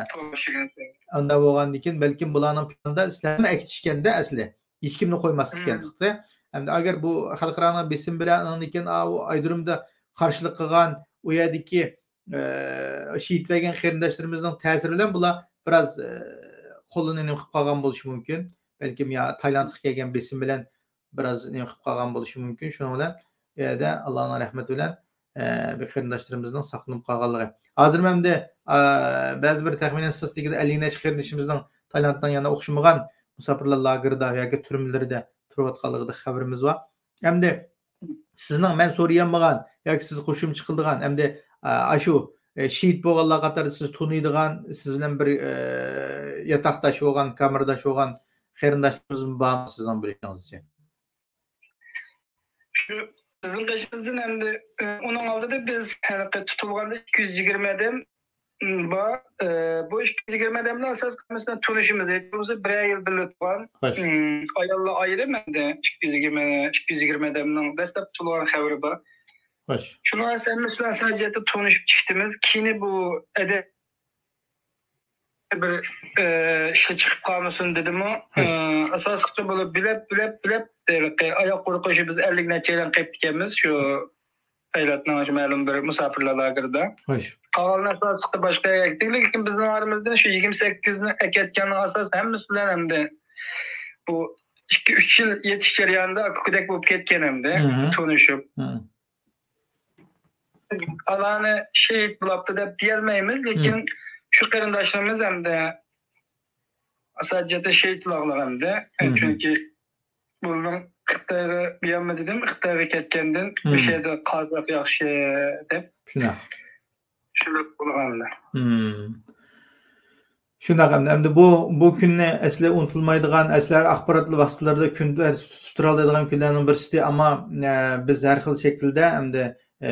ئۇنداق بولغاندىن كېيىن، بەلكىم بۇلارنىڭ پىلانىدا سىلەرنى ئەكېتىشكەندە ئەسلى، ھېچكىمنى قويماسلىق ئىكەن تۇتتى. ئەمدى ئەگەر بۇ خەلقئارانىڭ بېسىمى بىلەن ئانىڭدىن كېيىن، ئا، ئۇ ئايرودرومدا قارشىلىق قىلغان، ئۇ يەردىكى، ئە، شېھىت بەرگەن قېرىنداشلىرىمىزنىڭ تەسىرى بىلەن بۇلار بىراز، ئە، قولىنى نېمە قىلىپ قالغان بولۇشى مۇمكىن. بەلكىم يا تايلاندقا كەلگەن بېسىم بىلەن بىراز نېمە قىلىپ قالغان بولۇشى مۇمكىن. شۇنىڭ بىلەن ئۇ يەردە ئاللانىڭ رەھمىتى بىلەن، ئە، بىر قېرىنداشلىرىمىزنىڭ ساقلىنىپ قالغانلىقى. ھازىر مەن ئەمدى، ئە، بەزى بىر تەخمىنەن ئىستاتىستىكىدا ئەللىك نەچچە قېرىندىشىمىزنىڭ تايلاندنىڭ يەنە ئوخشىمىغان مۇساپىرلار لاگېرىدا ياكى تۈرمىلىرىدە تۇرۇۋاتقانلىقىدا خەۋىرىمىز بار. ئەمدى سىزنىڭ مەن سورىيالمىغان ياكى سىز قوشۇمچە قىلىدىغان، ئەمدى، ئە، ئاشۇ، ئە، شېھىت بولغانلار قاتارىدا سىز تونۇيدىغان، سىز بىلەن بىر، ئە، ياتاقداش بولغان، كامېرداش بولغان قېرىنداشلىرىمىزمۇ بارمۇ سىزنىڭ بىلىشىڭىزچە؟ شۇ بىزنىڭ بېشىمىزدىن ئەمدى، ئە، ئۇنىڭ ئالدىدا بىز ھېلىقى تۇتۇلغاندا ئىككى يۈز يىگىرمە ئادەم بار. ئە، بۇ ئىككى يۈز يىگىرمە ئادەمنىڭ ئاساسىي ھەممىسىنى تونۇشىمىز. ھېچ بولمىسا بىرەر يىل بىللە تۇرغان. خوش. ئىم، ئاياللار ئايرىم ئەمدى. ئىككى يۈز يىگىرمە، ئىككى يۈز يىگىرمە ئادەمنىڭ دەسلەپ تۇتۇلغان خەۋىرى بار. خوش. شۇنىڭ ھەممىسى بىلەن سەل جەھەتتە تونۇشۇپ چىقتىمىز. كېيىن بۇ ئادەم بىر، ئە، ئىشلار چىقىپ قالمىسۇن دېدىمۇ. خوش. ئە، ئاساسلىقى بولۇپ بىلەپ، بىلەپ، بىلەپ، ھېلىقى ئاياغ قۇرۇق شۇ بىز ئەللىك نەچچە ئايلان قېلىپتىكەنمىز شۇ تايلاندنىڭ شۇ مەلۇم بىر مۇساپىرلار لاگېرىدا. خوش. قالغانلار ئاساسلىقى باشقا يەرگە كەتتى. لېكىن بىزنىڭ ئارىمىزدىن شۇ يىگىرمە سەككىزنى ئەكەتكەننىڭ ئاساسى ھەممىسى بىلەن ئەمدى بۇ ئىككى، ئۈچ يىل يېتىش جەريانىدا ئاكا-ئۇكىدەك بولۇپ كەتكەن ئەمدى تونۇشۇپ. ئالانى شېھىت بولاپتۇ دەپ دېيەلمەيمىز، لېكىن شۇ قېرىنداشلىرىمىز ئەمدى ئاساسىي جەھەتتە شېھىت بولغانلار ئەمدى. چۈنكى بۇنىڭ خىتايغا بۇيانمۇ دېدىم، خىتايغا كەتكەندىن مۇشۇ يەردە قالساق ياخشى دەپ. شۇنداق. شۇنداق بولغانلار. شۇنداق ئەمدى، ئەمدى بۇ، بۇ كۈننى ئەسلى ئۇنتۇلمايدىغان، ئەسلى ئاخبارات ۋاسىتىلىرىدا كۈندە تۇتۇپ تۇرالايدىغان كۈنلەرنىڭ بىرسى. ئەمما، ئە، بىز ھەر خىل شەكىلدە ئەمدى، ئە،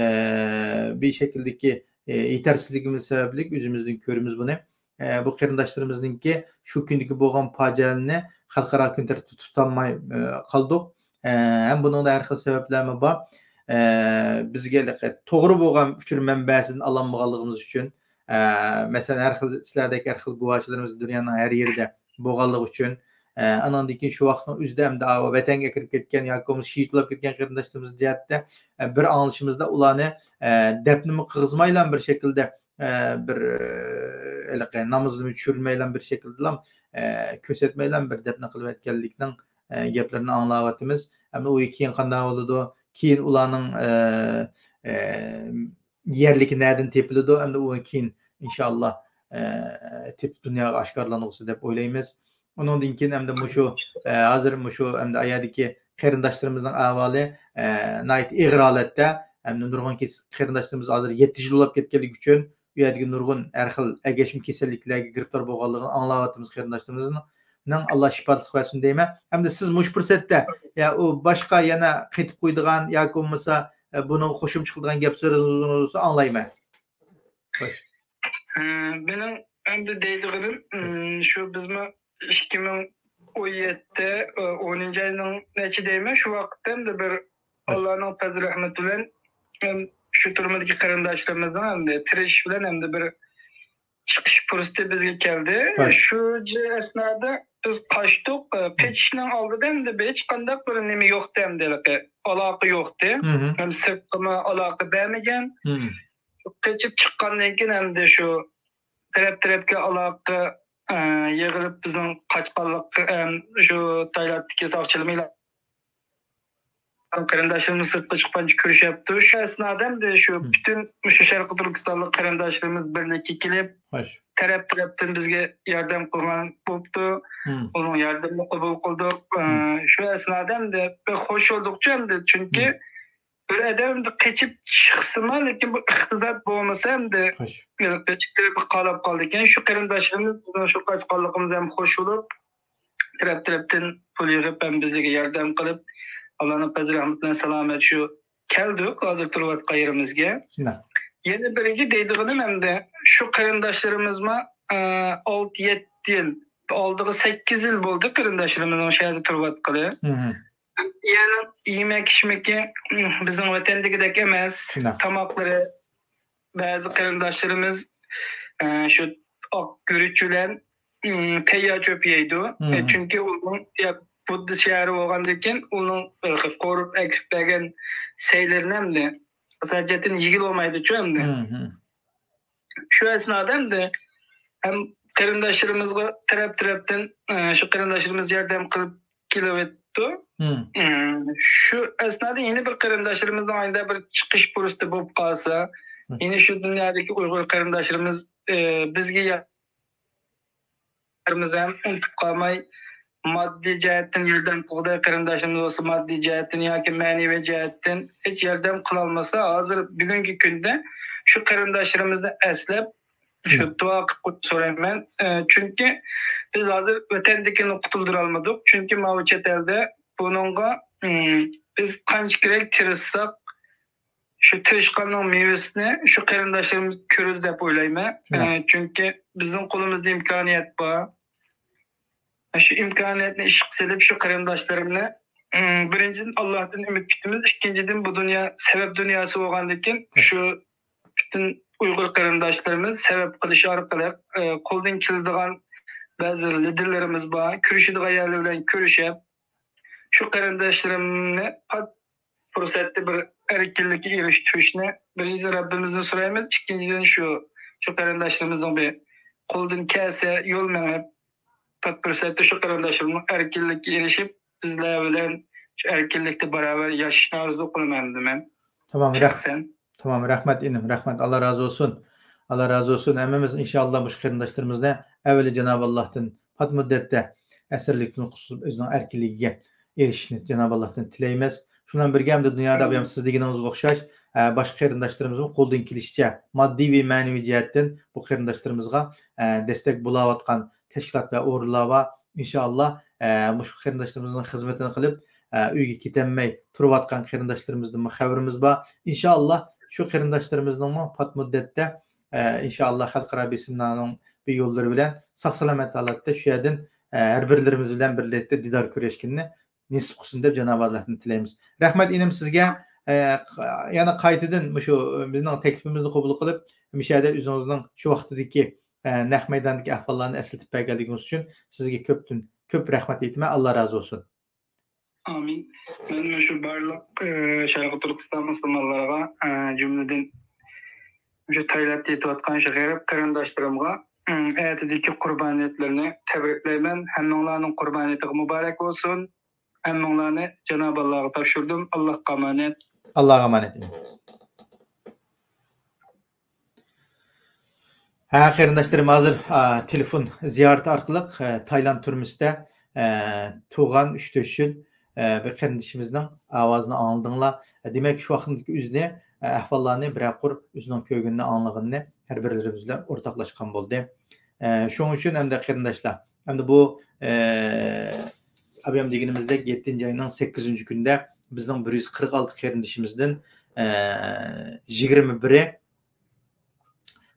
بىر شەكىلدىكى، ئە، يېتەرسىزلىكىمىز سەۋەبلىك ئۆزىمىزدىن كۆرىمىز بۇنى. ئە، بۇ قېرىنداشلىرىمىزنىڭكى شۇ كۈندىكى بولغان پاجىئەلىرىنى خەلقئارا كۈن تەرتىپىدە تۇتالماي، ئە، قالدۇق. ئە، ھەم بۇنىڭدا ھەر خىل سەۋەبلەرمۇ بار. ئە، بىزگە توغرا بولغان ئۇچۇر مەنبەسىدىن ئالالمىغانلىقىمىز ئۈچۈن، ئە، مەسىلەن، ھەر خىل، سىلەردەك ھەر خىل گۇۋاھچىلىرىمىز دۇنيانىڭ ھەر يېرىدە بولغانلىقى ئۈچۈن، ئە، ئانىڭدىن كېيىن شۇ ۋاقىتنىڭ ئۆزىدە ئەمدى ۋەتەنگە ئەكىرىپ كەتكەن ياكى بولمىسا شېھىت بولاپ كەتكەن قېرىنداشلىرىمىز جەھەتتە، ئە، بىر ئاڭلىشىمىزدا ئۇلارنى، ئە، دەپنىمۇ قىلغۇزمايلا بىر شەكىلدە، ئە، بىر، ئە، ھېلىقى نامىزىنى چۈشۈرمەيلا بىر شەكىلدىلا، ئە، كۆرسەتمەيلا بىر دەپنە قىلىۋەتكەنلىكنىڭ، ئە، گەپلىرىنى ئاڭلاۋاتىمىز. ئەمدى ئۇ كېيىن قانداق بولىدۇ؟ كېيىن ئۇلارنىڭ، ئە، ئە، يەرلىكى نەدىن تېپىلىدۇ؟ ئەمدى ئۇ كېيىن، ئىنشاللا، ئە، تېپىپ دۇنياغا ئاشكارىلانغۇسى دەپ ئويلايمىز. ئۇنىڭدىن كېيىن ئەمدى مۇشۇ، ئە، ھازىر مۇشۇ ئەمدى ئايادىكى قېرىنداشلىرىمىزنىڭ ئەھۋالى، ئە، ناھايىتى ئېغىر ھالەتتە. ئەمدى نۇرغۇن كېس-، قېرىنداشلىرىمىز ھازىر يەتتە يىل بولاپ كەتكەنلىكى ئۈچۈن، ئۇ يەردىكى نۇرغۇن ھەر خىل ئەگەشمە كېسەللىكلەرگە گىرىپتار بولغانلىقىنى ئاڭلاۋاتىمىز قېرىنداشلىرىمىزنىڭ. ئاللا شىپالىق بەرسۇن دەيمەن. ئەمدى سىز مۇشۇ پۇرسەتتە، يا ئۇ باشقا يەنە قېتىپ قويىدىغان ياكى بولمىسا، ئە، بۇنىڭغا قوشۇمچە قىلىدىغان گەپ سۆزىڭىز بولسا ئاڭلايمەن. خوش. ئە، مېنىڭ ئەمدى دەيدىغىنىم، ئىم، شۇ بىزمۇ ئىككى مىڭ ئون يەتتە، ئە، ئونىنچى ئاينىڭ نەچچە دەيمەن، شۇ ۋاقىتتا ئەمدى بىر خوش. ئاللانىڭ پەزلى رەھمىتى بىلەن، ئەم، شۇ تۈرمىدىكى قېرىنداشلىرىمىزنىڭ ئەمدى تىرىشىش بىلەن ئەمدى بىر چىقىش پۇرسىتى بىزگە كەلدى. خوش. شۇ ئەسنادا بىز قاچتۇق. ئە، قېچىشنىڭ ئالدىدا ئەمدى بىر ھېچقانداق بىر نېمە يوقتى، ئەمدى ھېلىقى ئالاقە يوقتى. مم. ھەم سىرتقىمۇ ئالاقە بەرمىگەن. مم. قېچىپ چىققاندىن كېيىن ئەمدى شۇ تەرەپ-تەرەپكە ئالاقە، ئە، يىغىلىپ بىزنىڭ قاچقانلىق، ئەم، شۇ تايلاندتىكى ساقچىلىرىمۇ قېرىنداشلىرىمىز سىرتقا چىققانچە كۆرۈشۈپتۇ. شۇ ئەسنادا ئەمدى شۇ مم. پۈتۈن مۇشۇ شەرقىي تۈركىستانلىق قېرىنداشلىرىمىز بىرلىككە كېلىپ، خوش. تەرەپ-تەرەپتىن بىزگە ياردەم قىلغان بوپتۇ. مم. ئۇنىڭ ياردىمىنى قوبۇل قىلدۇق. ئە، مم. شۇ ئەسنادا ئەمدى بىر خوش بولدۇقچۇ ئەمدى، چۈنكى مم. بىر ئادەم ئەمدى قېچىپ چىقسىمۇ، لېكىن بۇ ئىقتىساد بولمىسا ئەمدى خوش. ئىككى تەرەپكە قالاپ قالىدىكەن. شۇ قېرىنداشلىرىمىز بىزنىڭ شۇ قاچقانلىقىمىز ھەم خوش بولۇپ، تەرەپ-تەرەپتىن پۇل يىغىپ ھەم بىزگە ياردەم قىلىپ، ئاللانىڭ پەزلى رەھمىتى بىلەن سالامەت شۇ كەلدۇق، ھازىر تۇرۇۋاتقان يېرىمىزگە. شۇنداق. يەنە بىرىگە دەيدىغىنىم ئەمدى، شۇ قېرىنداشلىرىمىزمۇ، ئە، ئالتە، يەتتە يىل، ئالدىغا سەككىز يىل بولدى قېرىنداشلىرىمىزنىڭ شۇ يەردە تۇرۇۋاتقىلى. مم. يەنى يېمەك-ئىچمىكى، بىزنىڭ ۋەتەندىكىدەك ئەمەس. شۇنداق. تاماقلىرى، بەزى قېرىنداشلىرىمىز، ئە، شۇ ئاق گۈرۈچ بىلەن، ئىم، تەييار چۆپ يەيدۇ. مم. ئە، چۈنكى ئۇنىڭ، يا، بۇددا شەھىرى بولغاندىن كېيىن ئۇنىڭ، ئە، قورۇپ ئەكىرىپ بەرگەن سەيلىرىنى ئەمدى ئاساسىي جەھەتتىن يېگىلى بولمايدۇچۇ ئەمدى. مم. شۇ ئەسنادا ئەمدى ھەم قېرىنداشلىرىمىزغا تەرەپ-تەرەپتىن، ئە، شۇ قېرىنداشلىرىمىز ياردەم قىلىپ كېلىۋېتىپتۇ. مم. ئە، شۇ ئەسنادا يەنە بىر قېرىنداشلىرىمىزنىڭ ئايدا بىر چىقىش پۇرسىتى بولۇپ قالسا، مم. يەنە شۇ دۇنيادىكى ئۇيغۇر قېرىنداشلىرىمىز، ئە، بىزگە يا-، قېرىنداشلىرىمىز ھەم ئۇنتۇپ قالماي، ماددىي جەھەتتىن ياردەم قىلغۇدەك قېرىنداشلىرىمىز بولسا، ماددىي جەھەتتىن ياكى مەنىۋى جەھەتتىن ھېچ ياردەم قىلالمىسا، ھازىر بۈگۈنكى كۈندە شۇ قېرىنداشلىرىمىزنى ئەسلەپ، شۇ مم. دۇئا قىلىپ قويۇشنى سورايمەن. ئە، چۈنكى بىز ھازىر ۋەتەندىكىنى قۇتۇلدۇرالمىدۇق. چۈنكى ماۋۇ چەت ئەلدە بۇنىڭغا، ئىم، بىز قانچە كېرەك تىرىشساق، شۇ تىرىشقاننىڭ مېۋىسىنى شۇ قېرىنداشلىرىمىز كۆرىدۇ دەپ ئويلايمەن. شۇنداق. ئە، چۈنكى بىزنىڭ قولىمىزدا ئىمكانىيەت بار. شۇ ئىمكانىيەتنى ئىشقا سېلىپ، شۇ قېرىنداشلىرىمنى، ئىم، بىرىنچىدىن، ئاللاھتىن ئۈمىد كۈتىمىز. ئىككىنچىدىن، بۇ دۇنيا سەۋەب دۇنياسى بولغاندىكىن، شۇ پۈتۈن ئۇيغۇر قېرىنداشلىرىمىز سەۋەب قىلىش ئارقىلىق، ئە، قولدىن كېلىدىغان بەزى لىدىرلىرىمىز بار، كۆرۈشىدىغان يەرلەر بىلەن كۆرۈشۈپ، شۇ قېرىنداشلىرىمنى پات پۇرسەتتە بىر ئەركىنلىككە ئېرىشتۈرۈشنى بىرىنچىدىن رەببىمىزدىن سورايمىز، ئىككىنچىدىن شۇ، شۇ قېرىنداشلىرىمىزنىڭ بىر قولدىن كەلسە يول مېڭىپ، پات پۇرسەتتە شۇ قېرىنداشلىرىمنىڭ ئەركىنلىككە ئېرىشىپ، بىزلەر بىلەن شۇ ئەركىنلىكتە باراۋەر ياشاشنى ئارزۇ قىلىمەن ئەمدى مەن. تامام، رەھ-، شەخسەن. تامام، رەھمەت ئىنىم، رەھمەت، ئاللا رازى بولسۇن. ئاللا رازى بولسۇن. ھەممىمىز ئىنشاللا مۇشۇ قېرىنداشلىرىمىزنى ئەۋۋەلى جانابى ئاللاھتىن پات مۇددەتتە ئەسىرلىكتىن قۇتۇلۇپ ئۆزىنىڭ ئەركىنلىكىگە ئېرىشىشنى جانابى ئاللاھتىن تىلەيمىز. شۇنىڭ بىلەن بىرگە ئەمدى دۇنيادا ئامىن. سىز دېگىنىڭىزگە ئوخشاش، ئە، باشقا قېرىنداشلىرىمىزمۇ قولدىن كېلىشىچە ماددىي ۋە مەنىۋى جەھەتتىن بۇ قېرىنداشلىرىمىزغا، ئە، دەستەك بولاۋاتقان تەشكىلات ۋە ئورۇنلار بار. ئىنشاللا، ئە، مۇشۇ قېرىنداشلىرىمىزنىڭ خىزمىتىنى قىلىپ، ئە، ئۆيگە كېتەلمەي تۇرۇۋاتقان قېرىنداشلىرىمىزدىنمۇ خەۋىرىمىز بار. ئىنشاللا، شۇ قېرىنداشلىرىمىزنىڭمۇ پات مۇددەتتە، ئە، ئىنشاللا، خەلقئارا بېسىملارنىڭ بىر يوللىرى بىلەن ساق-سالامەت ھالەتتە شۇ يەردىن، ئە، ھەر بىرلىرىمىز بىلەن بىرلىكتە دىدار كۆرۈشكىنىنى نېسىپ قىلسۇن دەپ جانابى ئاللاھتىن تىلەيمىز. رەھمەت ئىنىم سىزگە. ئە، يەنە قايتىدىن مۇشۇ بىزنىڭ تەكلىپىمىزنى قوبۇل قىلىپ، مۇشۇ يەردە ئۆزىڭىزنىڭ شۇ ۋاقتىدىكى، ئە، نەق مەيداندىكى ئەھۋاللارنى ئەسلىتىپ بەرگەنلىكىڭىز ئۈچۈن سىزگە كۆپتىن كۆپ رەھمەت ئېيتىمەن. ئاللا رازى بولسۇن. ئامىن. مەن مۇشۇ بارلىق، ئە، شەرقىي تۈركىستان مۇسۇلمانلىرىغا، ئە، جۈملىدىن مۇشۇ تايلاندتا يېتىۋاتقان شۇ غېرىب قېرىنداشلىرىمغا، ئە، ئەتىدىكى قۇربانىيەتلىرىنى تەبرىكلەيمەن. ھەممىڭلارنىڭ قۇربانىيىتىغا مۇبارەك بولسۇن. ھەممىڭلارنى جانابى ئاللاغا تاپشۇردۇم. ئاللاغا ئامانەت. ئاللاغا ئامانەت. ھە، قېرىنداشلىرىم، ھازىر، ئا، تېلېفون زىيارىتى ئارقىلىق، ئە، تايلاند تۈرمىسىدە، ئە، تۇرغان ئۈچ تۆت يىل، ئە، بىر قېرىندىشىمىزنىڭ ئاۋازىنى ئاڭلىدىڭلار. دېمەك، شۇ ۋاقىتتىكى ئۆزىنى، ئە، ئەھۋاللارنى بىرەر قۇر ئۆزىنىڭ كۆرگىنىنى، ئاڭلىغىنىنى ھەر بىرلىرىمىز بىلەن ئورتاقلاشقان بولدى. ئە، شۇنىڭ ئۈچۈن ئەمدى قېرىنداشلار، ئەمدى بۇ، ئە، ئابايام دېگىنىمىزدەك، يەتتىنچى ئاينىڭ سەككىزىنچى كۈنىدە بىزنىڭ بىر يۈز قىرىق ئالتە قېرىندىشىمىزدىن، ئە، يىگىرمە بىرى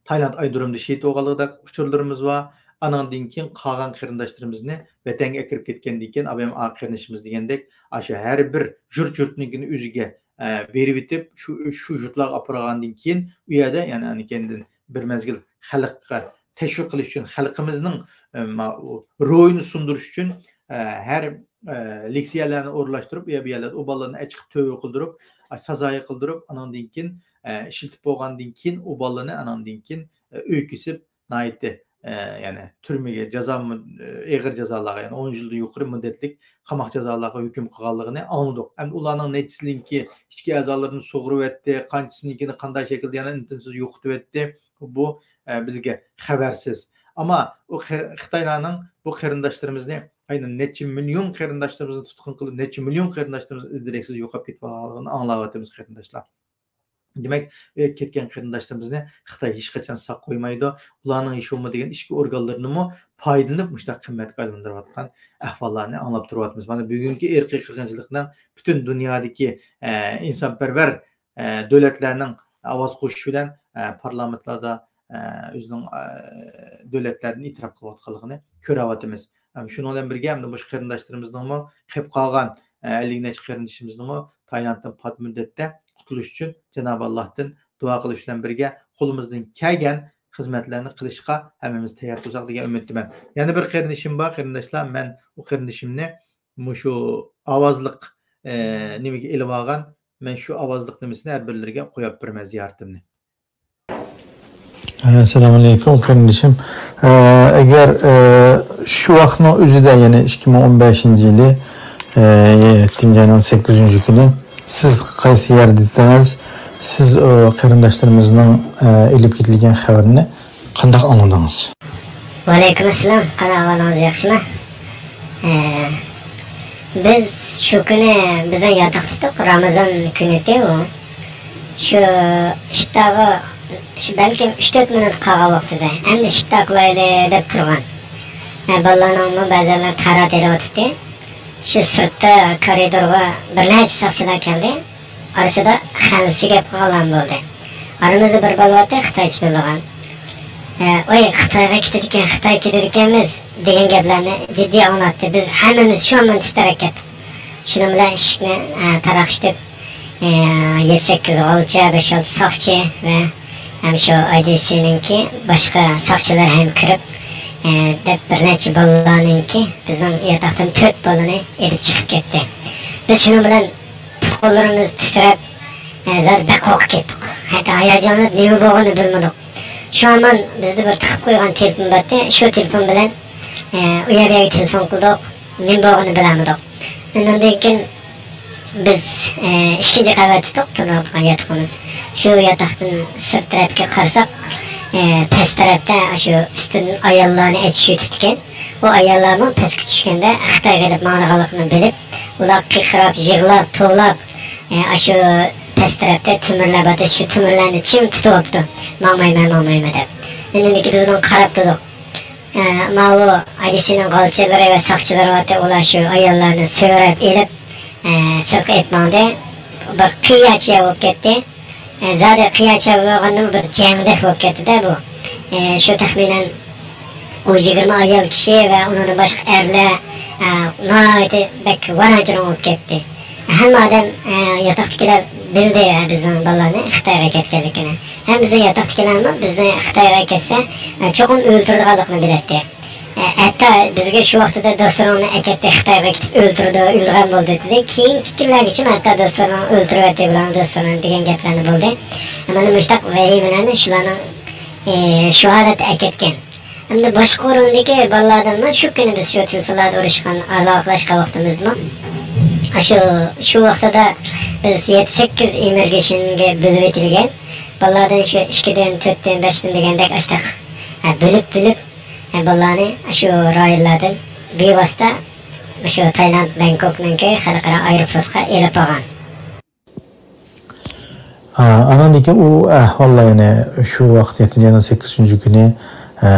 تايلاند ئايرودرومىدا شېھىت بولغانلىقىدەك ئۇچۇرلىرىمىز بار. ئانىڭدىن كېيىن قالغان قېرىنداشلىرىمىزنى ۋەتەنگە ئەكىرىپ كەتكەندىن كېيىن، ئابايام ئا قېرىندىشىمىز دېگەندەك، ئاشۇ ھەر بىر يۇرت يۇرتنىڭكىنى ئۆزىگە، ئە، بېرىۋېتىپ، شۇ، شۇ يۇرتلارغا ئاپىرغاندىن كېيىن، ئۇ يەردە يەنە ئاندىن كېيىندىن بىر مەزگىل خەلققە تەشۋىق قىلىش ئۈچۈن، خەلقىمىزنىڭ، ئە، ما-، روھىنى سۇندۇرۇش ئۈچۈن، ئە، ھەر، ئە، لېكسىيەلەرنى ئورۇنلاشتۇرۇپ، ئۇ يەر بۇ يەرلەردە ئۇ بالىلارنى ئەچىقىپ تۆۋە قىلدۇرۇپ، ئە، سازايى قىلدۇرۇپ، ئانىڭدىن كېيىن، ئە، ئىشلىتىپ بولغاندىن كېيىن ئۇ بالىلارنى ئانىڭدىن كېيىن، ئە، ئۆي كېسىپ، ناھايىتى، ئە، يەنى تۈرمىگە جازا، ئە، ئېغىر جازالارغا، يەنى ئون يىلدىن يۇقىرى مۇددەتلىك قاماق جازالارغا ھۆكۈم قىلغانلىقىنى ئاڭلىدۇق. ئەمدى ئۇلارنىڭ نەچچىسىنىڭكى ئىچكى ئەزالىرىنى سۇغۇرۇۋەتتى، قانچىسىنىڭكىنى قانداق شەكىلدە يەنە ئىن-تىنسىز يوقىتىۋەتتى، بۇ، ئە، بىزگە خەۋەرسىز. ئەمما ئۇ قېر-، خىتايلارنىڭ بۇ قېرىنداشلىرىمىزنى، ئەينى نەچچە مىليون قېرىنداشلىرىمىزنى تۇتقۇن قىلىپ، نەچچە مىليون قېرىنداشلىرىمىز ئىز دېرەكسىز يوقاپ كېتىۋالغانلىقىنى ئاڭلاۋاتىمىز، قېرىنداشلار. دېمەك، ئۆيگە كەتكەن قېرىنداشلىرىمىزنى خىتاي ھېچقاچان ساق قويمايدۇ. ئۇلارنىڭ ھېچ بولمىدى دېگەن ئىچكى ئورگانلىرىنىمۇ پايدىلىنىپ، مۇشۇنداق قىممەتكە ئايلاندۇرۇۋاتقان ئەھۋاللارنى ئاڭلاپ تۇرۇۋاتىمىز. مانا بۈگۈنكى ئىرقىي قىرغىنچىلىقنىڭ پۈتۈن دۇنيادىكى، ئە، ئىنسانپەرۋەر، ئە، دۆلەتلەرنىڭ ئاۋاز قوشۇشى بىلەن، ئە، پارلامېنتلاردا، ئە، ئۆزىنىڭ، ئە، دۆلەتلەردىن ئېتىراپ قىلىۋاتقانلىقىنى كۆرۈۋاتىمىز. ھەم شۇنىڭ بىلەن بىرگە، ھەمدە مۇشۇ قېرىنداشلىرىمىزنىڭمۇ قېلىپ قالغان، ئە، ئەللىك نەچچە قېرىندىشىمىزنىڭمۇ تايلاندتىن پات مۇددەتتە قۇتۇلۇشى ئۈچۈن جانابى ئاللاھتىن دۇئا قىلىش بىلەن بىرگە، قولىمىزدىن كەلگەن خىزمەتلەرنى قىلىشقا ھەممىمىز تەييار تۇرساق دېگەن ئۈمىدتىمەن. يەنە بىر قېرىندىشىم بار، قېرىنداشلار، مەن ئۇ قېرىندىشىمنى مۇشۇ ئاۋازلىق، ئە، نېمىگە ئېلىۋالغان، مەن شۇ ئاۋازلىق نېمىسىنى ھەر بىرلىرىگە قويۇپ بېرىمەن زىيارىتىمنى. ئەسسالامۇئەلەيكۇم، قېرىندىشىم. ئە، ئەگەر، ئە، شۇ ۋاقىتنىڭ ئۆزىدە، يەنى ئىككى مىڭ ئون بەشىنچى يىلى، ئە، يەتتىنچى ئاينىڭ سەككىزىنچى كۈنى سىز قايسى يەردە ئىدىڭىز؟ سىز، ئە، قېرىنداشلىرىمىزنىڭ، ئە، ئېلىپ كېتىلگەن خەۋىرىنى قانداق ئاڭلىدىڭىز؟ ۋەئەلەيكۇم ئەسسالام. قانداق ئەھۋالىڭىز، ياخشىمۇ؟ ئە، بىز شۇ كۈنى، بىزنىڭ ياتاق تۇتۇق، رامىزان كۈنى ئىدى ئۇ. شۇ ئىپتارغا شۇ بەلكىم ئۈچ تۆت مىنۇت قالغان ۋاقتىدا، ئەمدى ئىپتار قىلايلى دەپ تۇرغان. ئە، بالىلارنىڭمۇ بەزەنلەر تارات ئېلىۋاتاتتى. شۇ سىرتتا كارىدورغا بىر نەچچە ساقچىلار كەلدى. ئارىسىدا خەنزۇچە گەپ قىلغانلارمۇ بولدى. ئارىمىزدا بىر بالا بارتى، خىتايچە بىلىدىغان. ئە، «ۋاي، خىتايغا كېتىدىكەن، خىتايغا كېتىدىكەنمىز» دېگەن گەپلەرنى جىددىي ئاڭلاتتى. بىز ھەممىمىز شۇ ھامان تىترەپ كەتتۇق. شۇنىڭ بىلەن ئىشىكنى، ئە، تاراقشىتىپ، ئە، يەتتە سەككىز غالچا، بەش ئالتە ساقچى ۋە ھەم شۇ ئايدىسىنىڭكى باشقا ساقچىلار ھەم كىرىپ، ئە، دەپ بىر نەچچە بالىلارنىڭكى، بىزنىڭ ياتاقتىن تۆت بالىنى ئېلىپ چىقىپ كەتتى. بىز شۇنىڭ بىلەن پۇت-قوللىرىمىز تىترەپ، ئە، زادى بەك قورقۇپ كەتتۇق. ھەتتا ھاياجانلىنىپ نېمە بولغىنىنى بىلمىدۇق. شۇ ھامان بىزدە بىر تىقىپ قويغان تېلېفون بارتى. شۇ تېلېفون بىلەن، ئە، ئۇ يەر بۇ يەرگە تېلېفون قىلدۇق. نېمە بولغىنىنى بىلەلمىدۇق. ئۇنىڭدىن كېيىن بىز، ئە، ئىككىنچى قەۋەتتە تۇرۇپ تۇرۇۋاتقان ياتىقىمىز. شۇ ياتاقتىن سىرت تەرەپكە قارىساق، ئە، پەس تەرەپتە شۇ ئۈستىدىن ئاياللارنى ئېچىشىۋېتىپتىكەن. ئۇ ئاياللارمۇ پەسكە چۈشكەندە خىتايغا ئېلىپ ماڭىدىغانلىقىنى بىلىپ، ئۇلار قىرقىراپ، يىغلاپ، توۋلاپ، ئە، ئاشۇ پەس تەرەپتە تۆمۈرلەر بارتى، شۇ تۆمۈرلەرنى چىڭ تۇتۇۋاپتۇ. «ماڭمايمەن، ماڭمايمەن» دەپ. ئاندىن كېيىن بىز ئۇنىڭغا قاراپ تۇردۇق. ئە، ماۋۇ ئايدىسىنىڭ غالچىلىرى ۋە ساقچىلىرى بارتى، ئۇلار شۇ ئاياللارنى سۆرەپ ئېلىپ، ئە، سىرتقا ئېلىپ ماڭدى. بىر قىياچە بولۇپ كەتتى. ئە، زادى قىياچە بولغاندىمۇ بىر جەڭدەك بولۇپ كەتتى-دە بۇ. ئە، شۇ تەخمىنەن ئون يىگىرمە ئايال كىشى ۋە ئۇنىڭدىن باشقا ئەرلەر، ئە، ناھايىتى بەك ۋاراڭ-چۇرۇڭ بولۇپ كەتتى. ھەممە ئادەم، ئە، ياتاقتىكىلەر بىلدى، ئە، بىزنىڭ بالىلارنى خىتايغا كەتكەنلىكىنى. ھەم بىزنىڭ ياتاقتىكىلەرمۇ بىزنى خىتايغا كەتسە، ئە، چوقۇم ئۆلتۈرىدىغانلىقىنى بىلەتتى. ئە، ھەتتا بىزگە شۇ ۋاقتىدا «دوستلىرىڭنى ئەكەتتى، خىتايغا كېتىپ ئۆلتۈردى، ئۆلىدىغان بولدى» دېدى. كېيىنكى كۈنلەرگىچە ھەتتا «دوستلىرىنى ئۆلتۈرۈۋەتتى، بۇلارنىڭ دوستلىرىنى» دېگەن گەپلەرنى بولدى. مانا مۇشۇنداق ۋەھىمىلەرنى شۇلارنىڭ، ئى، شۇ ھالەتتە ئەكەتكەن. ئەمدى باشقا ئورۇندىكى بالىلاردىنمۇ شۇ كۈنى بىز شۇ تېلېفونلاردا ئۇرۇشقان، ئالاقىلەشكەن ۋاقتىمىزدىمۇ ئاشۇ، شۇ ۋاقتىدا بىز يەتتە سەككىز ئىمىگرېشنگە بۆلۈۋېتىلگەن. بالىلاردىن شۇ ئىككىدىن، تۆتتىن، بەشتىن دېگەندەك ئاشتاق، ھە، بۆلۈپ، بۆلۈپ، ھە، بالىلارنى شۇ رايونلاردىن بىۋاسىتە شۇ تايلاند بەڭكوكنىڭكى خەلقئارا ئايروپورتقا ئېلىپ بارغان. ئاناندىن كېيىن ئۇ ئەھۋاللار، يەنى شۇ ۋاقىت يەتتىنچى ئاينىڭ سەككىزىنچى كۈنى، ئە،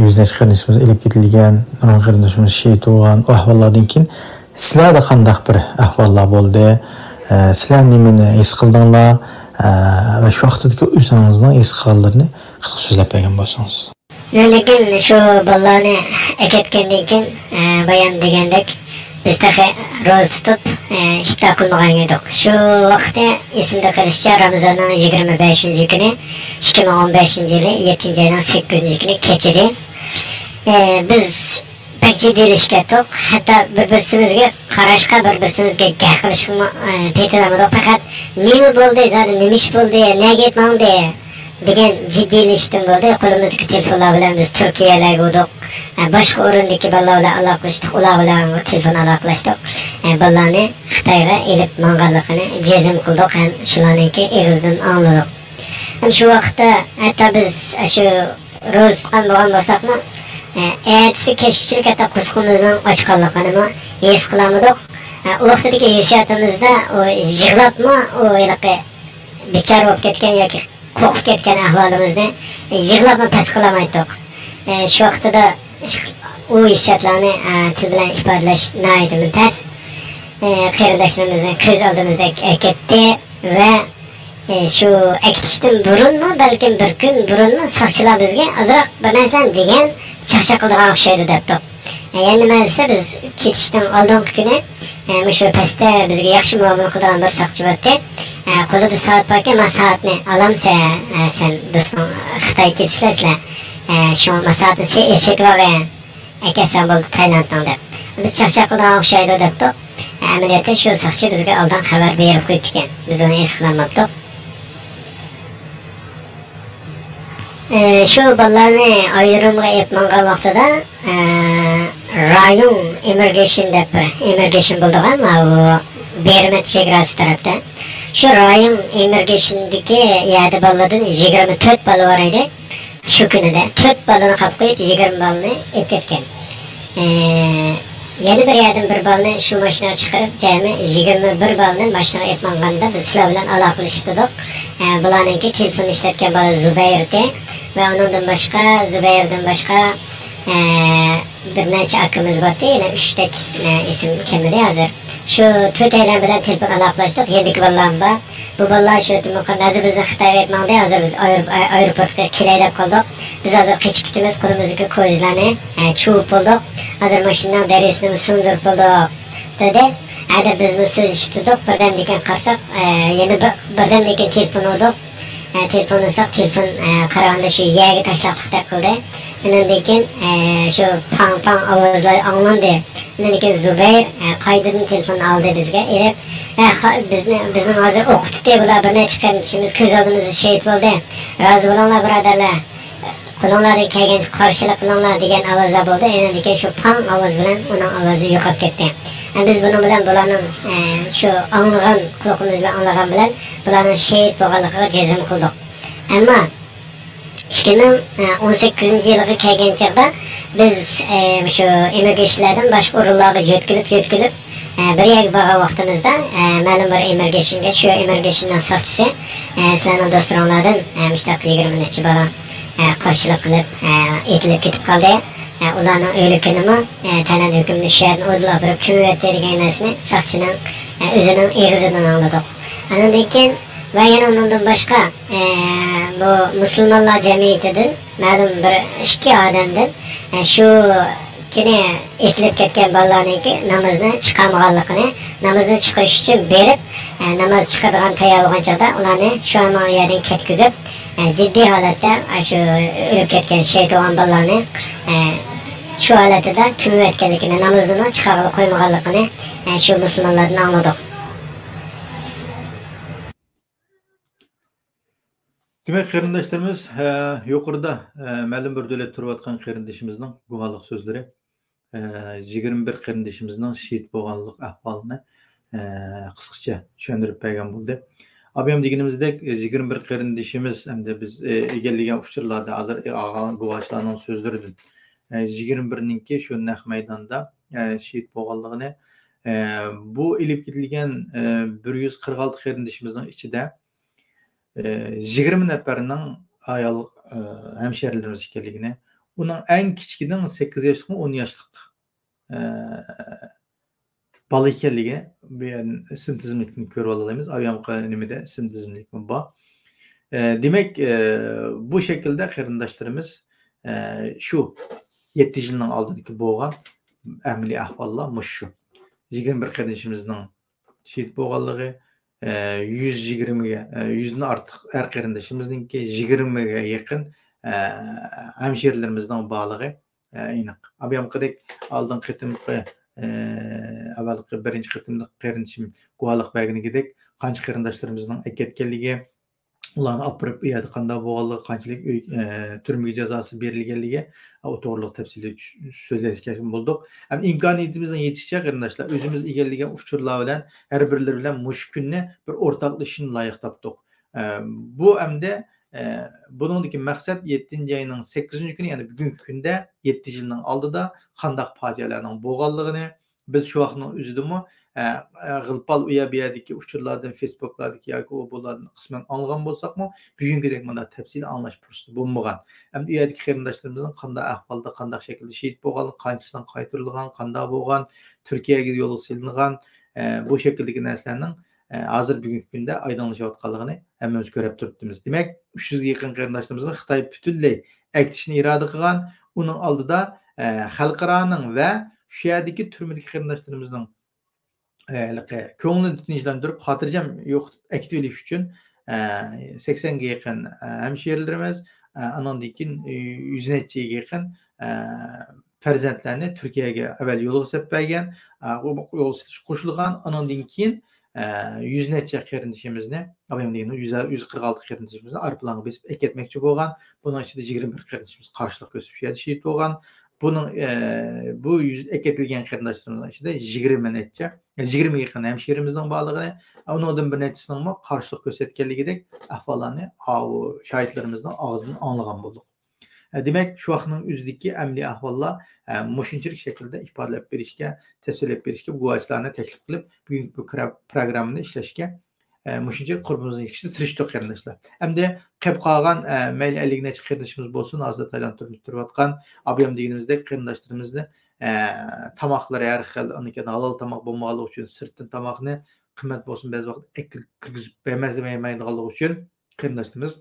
يۈزلەرچە قېرىندىشىمىز ئېلىپ كېتىلگەن، نۇرغۇن قېرىندىشىمىز شېھىت بولغان. ئۇ ئەھۋاللاردىن كېيىن سىلەردە قانداق بىر ئەھۋاللار بولدى؟ ئە، سىلەر نېمىنى ھېس قىلدىڭلار؟ ئە، ۋە شۇ ۋاقىتتىكى ئۆزىڭىزنىڭ ھېس قىلغانلىرىنى قىسقا سۆزلەپ بەرگەن بولسىڭىز. ئاندىن كېيىن شۇ بالىلارنى ئەكەتكەندىن كېيىن، ئە، بايام دېگەندەك، بىز تېخى روزا تۇتۇپ، ئە، ئىپتار قىلمىغان ئىدۇق. شۇ ۋاقىتتا ئېسىمدە قېلىشىچە، رامىزاننىڭ يىگىرمە بەشىنچى كۈنى، ئىككى مىڭ ئون بەشىنچى يىلى يەتتىنچى ئاينىڭ سەككىزىنچى كۈنى كەچىدى. ئە، بىز بەك جىددىيلىشىپ كەتتۇق. ھەتتا بىر-بىرسىمىزگە قاراشقا، بىر-بىرسىمىزگە گەپ قىلىشقىمۇ، ئە، پېتىنالمىدۇق. پەقەت نېمە بولدى، زادى نېمە ئىش بولدى، نەگە كەتمەڭدى دېگەن جىددىيلىشىشتىن بولدى. قولىمىزدىكى تېلېفونلار بىلەن بىز تۈركىيەلەرگە ئۇردۇق. ئە، باشقا ئورۇندىكى بالىلار بىلەن ئالاقىلاشتۇق، ئۇلار بىلەن تېلېفون ئالاقىلاشتۇق. ئە، بالىلارنى خىتايغا ئېلىپ ماڭغانلىقىنى جەزم قىلدۇق ھەم شۇلارنىڭكى ئېغىزىدىن ئاڭلىدۇق. ھەم شۇ ۋاقىتتا ھەتتا بىز ئاشۇ روزا تۇتقان بولغان بولساقمۇ، ئە، ئەتىسى كەچكىچىلىك ھەتتا قورسىقىمىزنىڭ ئاچقانلىقىنىمۇ ھېس قىلالمىدۇق. ئە، ئۇ ۋاقىتتىكى ھېسسىياتىمىزدا ئۇ يىغلاپمۇ ئۇ ھېلىقى بىچارە بولۇپ كەتكەن ياكى قورقۇپ كەتكەن ئەھۋالىمىزنى يىغلاپمۇ پەس قىلالمايتتۇق. ئە، شۇ ۋاقتىدا ئۇ ھېسسىياتلارنى، ئە، تىل بىلەن ئىپادىلەش ناھايىتىمۇ تەس. ئە، قېرىنداشلىرىمىزنى كۆز ئالدىمىزدا ئەكەتتى ۋە ئى، شۇ ئەكېتىشتىن بۇرۇنمۇ، بەلكىم بىر كۈن بۇرۇنمۇ ساقچىلار بىزگە ئازراق بىر نەرسىلەرنى دېگەن، چاقچاق قىلىدىغان ئوخشايدۇ دەپتۇ. ئى، يەنە نېمە دېسە، بىز كېتىشنىڭ ئالدىنقى كۈنى، ئى، مۇشۇ پەستە بىزگە ياخشى مۇئامىلە قىلىدىغان بىر ساقچى بارتتى. ئى، قولىدا سائەت باركەن، ما سائەتنى ئالامسە، ئى، سەن دوستۇڭ خىتايغا كېتىسىلەر سىلەر. ئى، شۇڭا ما سائەتنى سې-، سېتىۋالغىن. ئەكەتسەڭ بولدى تايلاندنىڭ دەپ. بىز چاقچاق قىلىدىغان ئوخشايدۇ دەپتۇق. ئەمەلىيەتتە شۇ ساقچى بىزگە ئالدىن خەۋەر بېرىپ قويۇپتىكەن. بىز ئۇنى ھېس قىلالماپتۇق. ئى، شۇ بالىلارنى ئايروپىلانغا ئېلىپ ماڭغان ۋاقتىدا، ئى، رايون ئىممىگرېيشن دەپ بىر ئىممىگرېيشن بولىدىغان، ماۋۇ بېرمە چېگراسى تەرەپتە. شۇ رايون ئىممىگرېيشندىكى يەردە بالىلاردىن يىگىرمە تۆت بالا بار ئىدى. شۇ كۈنىدە تۆت بالىنى قاپقۇيۇپ، يىگىرمە بالىنى ئېلىپ كەتكەن. ئى، يەنە بىر يەردىن بىر بالىنى شۇ ماشىنىغا چىقىرىپ، جەمئىي يىگىرمە بىر بالىنى ماشىنىغا ئېلىپ ماڭغاندا، بىز شۇلار بىلەن ئالاقىلىشىپ تۇردۇق. ئى، بۇلارنىڭكى تېلېفون ئىشلەتكەن بالا زۇبەيرتى ۋە ئۇنىڭدىن باشقا، زۇبەيردىن باشقا، ئى، بىر نەچچە ئاكىمىز بارتتى، يەنە ئۈچتەك، ئى، ئېسىمگە كەلمىدى ھازىر. شۇ تۆتەيلەن بىلەن تېلېفون ئالاقىلاشتۇق، يېنىدىكى بالىلارمۇ بار. بۇ بالىلار شۇ تېلېفون قىلدى، ھازىر بىزنى خىتايغا ئېلىپ ماڭدى، ھازىر بىز ئايرو-، ئاي-، ئايروپورتقا كېلەي دەپ قالدۇق. بىز ھازىر قېچىپ كېتىمىز، قولىمىزدىكى كويزىلارنى، ئە، چۇۋۇپ بولدۇق. ھازىر ماشىنىنىڭ دېرىزىسىنىمۇ سۇندۇرۇپ بولدۇق، دېدى. ھەدە بىزمۇ سۆزلىشىپ تۇردۇق، بىردەمدىن كېيىن قارىساق، ئە، يەنە بىر، بىردەمدىن كېيىن تېلېفون ئۇردۇق. ئە، تېلېفون ئۇرساق، تېلېفون، ئە، قارىغاندا شۇ يەرگە تاشلاقلىقتەك قىلدى. ئاندىن كېيىن، ئە، شۇ پاڭ پاڭ ئاۋازلار ئاڭلاندى. ئاندىن كېيىن زۇبەير، ئە، قايتىدىن تېلېفون ئالدى بىزگە ئېلىپ، ئە، خا-، بىزنى، بىزنىڭ ھازىر ئوقۇپ تۇتتى بۇلار، بىر نەچچە قېرىندىشىمىز كۆز ئالدىمىزدا شېھىت بولدى. رازى بولۇڭلار، بۇرادەرلەر. قولۇڭلاردىن كەلگەنچە قارشىلىق قىلىڭلار دېگەن ئاۋازلار بولدى. ئاندىن كېيىن شۇ پاڭ ئاۋاز بىلەن ئۇنىڭ ئاۋازى يوقاپ كەتتى. ئە، بىز بۇنىڭ بىلەن بۇلارنىڭ، ئە، شۇ ئاڭلىغان، قۇلىقىمىز بىلەن ئاڭلىغان بىلەن بۇلارنىڭ شېھىت بولغانلىقىغا جەزم قىلدۇق. ئەمما ئىككى مىڭ ئون سەككىزىنچى يىلغا كەلگەن چاغدا بىز، ئە، مۇشۇ ئىممىگرېيشنلاردىن باشقا ئورۇنلارغا يۆتكىلىپ، يۆتكىلىپ، ئە، بىر يەرگە بارغان ۋاقتىمىزدا، ئە، مەلۇم بىر ئىممىگرېيشنگە، شۇ ئىممىگرېيشننىڭ ساقچىسى، ئە، سىلەرنىڭ دوستلىرىڭلاردىن، ئە، مۇشۇنداق يىگىرمە نەچچە بالا، ئە، قارشىلىق قىلىپ، ئە، ئېتىلىپ كېتىپ قالدى. ئە، ئۇلارنىڭ ئۆلۈكىنىمۇ، ئە، تايلاند ھۆكۈمىتى شۇ يەردىن ئۇدۇل ئاپىرىپ كۆمۈۋەتتى دېگەن نەرسىنى ساقچىنىڭ، ئە، ئۆزىنىڭ ئېغىزىدىن ئاڭلىدۇق. ئاندىن كېيىن ۋە يەنە ئۇنىڭدىن باشقا، ئە، بۇ مۇسۇلمانلار جەمئىيىتىدىن مەلۇم بىر ئىككى ئادەمدىن، ئە، شۇ كۈنى ئېتىلىپ كەتكەن بالىلارنىڭكى نامىزىنى چىقارمىغانلىقىنى، نامىزىنى چىقىرىش ئۈچۈن بېرىپ، ئە، ناماز چىقىدىغان تەييار بولغان چاغدا ئۇلارنى شۇ ھامان يەردىن كەتكۈزۈپ، ئە، جىددىي ھالەتتە، ئە، شۇ ئۆلۈپ كەتكەن، شېھىت بولغان بالىلارنى، ئە، شۇ ھالەتتە كۆمۈۋەتكەنلىكىنى، نامىزىنىمۇ چىقارغىلى قويمىغانلىقىنى، ئە، شۇ مۇسۇلمانلاردىن ئاڭلىدۇق. دېمەك، قېرىنداشلىرىمىز، ھە، يۇقىرىدا، ھە، مەلۇم بىر دۆلەتتە تۇرۇۋاتقان قېرىندىشىمىزنىڭ گۇۋاھلىق سۆزلىرى، ھە، يىگىرمە بىر قېرىندىشىمىزنىڭ شېھىت بولغانلىق ئەھۋالىنى ئە، قىسقىچە چۈشەندۈرۈپ بەرگەن بولدى. ئابىيام دېگىنىمىزدەك، ئە، يىگىرمە بىر قېرىندىشىمىز ھەمدە بىز، ئە، ئىگىلىگەن ئۇچۇرلاردا ھازىر ئالغان گۇۋاھچىلارنىڭ سۆزلىرىدىن، ئە، يىگىرمە بىرنىڭكى شۇ نەق مەيداندا، ئە، شېھىت بولغانلىقىنى، ئە، بۇ ئېلىپ كېتىلگەن، ئە، بىر يۈز قىرىق ئالتە قېرىندىشىمىزنىڭ ئىچىدە، ئە، يىگىرمە نەپەرنىڭ ئايال، ئە، ھەمشىرىلىرىمىز ئىكەنلىكىنى، ئۇنىڭ ئەڭ كىچىكىنىڭ سەككىز ياشلىقمۇ، ئون ياشلىق، ئە، بالا ئىكەنلىكى بۇ يەردىن ئىسىم تىزىملىكتىن كۆرۈۋالالايمىز. ئاۋيامقا نېمىدە ئىسىم تىزىملىكمۇ بار. ئە، دېمەك، ئە، بۇ شەكىلدە قېرىنداشلىرىمىز، ئە، شۇ يەتتە يىلنىڭ ئالدىدىكى بولغان ئەمەلىي ئەھۋاللار مۇشۇ شۇ. يىگىرمە بىر قېرىندىشىمىزنىڭ شېھىت بولغانلىقى، ئە، يۈز يىگىرمىگە، ئە، يۈزدىن ئارتۇق ئەر قېرىندىشىمىزنىڭكى يىگىرمىگە يېقىن، ئە، ھەمشىرىلىرىمىزنىڭ بارلىقى، ئە، ئېنىق. ئابىيامقىدەك ئالدىنقى قېتىمقى، ئە، ئاۋۋالقى بىرىنچى قېتىملىق قېرىندىشىم گۇۋاھلىق بەرگىنىدەك قانچە قېرىنداشلىرىمىزنىڭ ئەكەتكەنلىكى، ئۇلارنى ئاپىرىپ، ئۇ يەردە قانداق بولغانلىقى، قانچىلىك ئۆي، ئە، تۈرمىگە جازاسى بېرىلگەنلىكى، ئۇ توغرىلىق تەپسىلىي چۈش-، سۆزلەشكە بولدۇق. ھەم ئىمكانىيىتىمىزنىڭ يېتىشىچە، قېرىنداشلار، ئۆزىمىز ئىگىلىگەن ئۇچۇرلار بىلەن ھەر بىرلىرى بىلەن مۇشۇ كۈننى بىر ئورتاقلىشىشنى لايىق تاپتۇق. ئە، بۇ ئەمدى، ئە، بۇنىڭدىكى مەقسەت يەتتىنچى ئاينىڭ سەككىزىنچى كۈنى، يەنى بۈگۈنكى كۈندە يەتتە يىلنىڭ ئالدىدا قانداق پاجىئەلەرنىڭ بولغانلىقىنى، بىز شۇ ۋاقىتنىڭ ئۆزىدىمۇ، ئە، ئە، غىلپال ئۇ يەر بۇ يەردىكى ئۇچۇرلاردىن، فېيسبۇكلاردىكى ياكى ئۇ بۇلاردىن قىسمەن ئاڭلىغان بولساقمۇ، بۈگۈنكىدەك مۇنداق تەپسىلىي ئاڭلاش پۇرسىتى بولمىغان. ئەمدى ئۇ يەردىكى قېرىنداشلىرىمىزنىڭ قانداق ئەھۋالدا، قانداق شەكىلدە شېھىت بولغانلىقى، قانچىسىنىڭ قايتۇرۇلغان، قانداق بولغان، تۈركىيەگە يولغا سېلىنغان، ئە، بۇ شەكىلدىكى نەرسىلەرنىڭ، ئە، ھازىر بۈگۈنكى كۈندە ئايدىڭلىشىۋاتقانلىقىنى ھەممىمىز كۆرۈپ تۇرۇپتىمىز. دېمەك، ئۈچ يۈزگە يېقىن قېرىنداشلىرىمىزنى خىتاي پۈتۈنلەي ئەكېتىشنى ئىرادە قىلغان، ئۇنىڭ ئالدىدا، ئە، خەلقئارانىڭ ۋە شۇ يەردىكى تۈرمىدىكى قېرىنداشلىرىمىزنىڭ، ئە، ھېلىقى كۆڭلىنى تىنچلاندۇرۇپ، خاتىرجەم يوقىتىپ ئەكېتىۋېلىش ئۈچۈن، ئە، سەكسەنگە يېقىن، ئە، ھەمشىرىلىرىمىز، ئە، ئانىڭدىن كېيىن، ئە، يۈز نەچچىگە يېقىن، ئە، پەرزەنتلەرنى تۈركىيەگە ئەۋەل يولغا سېلىپ بەرگەن، ئە، ئۇ يولغا سېلىش قوشۇلغان، ئانىڭدىن كېيىن، ئە، يۈز نەچچە قېرىندىشىمىزنى، ئابايام دېگەن يۈز، يۈز قىرىق ئالتە قېرىندىشىمىزنى ئايروپىلانغا بېسىپ ئەكەتمەكچى بولغان. بۇنىڭ ئىچىدە يىگىرمە بىر قېرىندىشىمىز قارشىلىق كۆرسىتىپ، شۇ يەردە شېھىت بولغان. بۇنىڭ، ئە، بۇ يۈز ئەكېتىلگەن قېرىنداشلىرىمىزنىڭ ئىچىدە يىگىرمە نەچچە، يىگىرمىگە يېقىن ھەمشىرىمىزنىڭ بارلىقىنى، ئۇنىڭدىن بىر نەچچىسىنىڭمۇ قارشىلىق كۆرسەتكەنلىكىدەك ئەھۋاللارنى ئاۋۇ شاھىتلىرىمىزنىڭ ئاغزىدىن ئاڭلىغان بولدۇق. ئە، دېمەك، شۇ ۋاقىتنىڭ ئۆزىدىكى ئەمەلىي ئەھۋاللار، ئە، مۇشۇنچىلىك شەكىلدە ئىپادىلەپ بېرىشكە، تەسۋىرلەپ بېرىشكە، گۇۋاچىلارنى تەكلىپ قىلىپ، بۈگۈنكى بۇ كرا-، پروگراممىنى ئىشلەشكە، ئە، مۇشۇنچىلىك قۇربىمىزنى يېتىشكە تىرىشتۇق، قېرىنداشلار. ئەمدى قېلىپ قالغان، ئە، مەيلى ئەللىك نەچچە قېرىندىشىمىز بولسۇن، ھازىر تايلاند تۈرمىدە تۇرۇۋاتقان، ئابىيام دېگىنىمىزدەك قېرىنداشلىرىمىزنى، ئە، تاماقلىرى ھەر خىل، ئاندىن كېيىن ھالال تاماق بولمىغانلىقى ئۈچۈن سىرتتىن تاماقنى، قىممەت بولسۇن، بەزى ۋاقىت ئەكىل-، كىرگۈزۈپ بەرمەيدىغانلىقى ئۈچۈن قېرىنداشلىرىمىز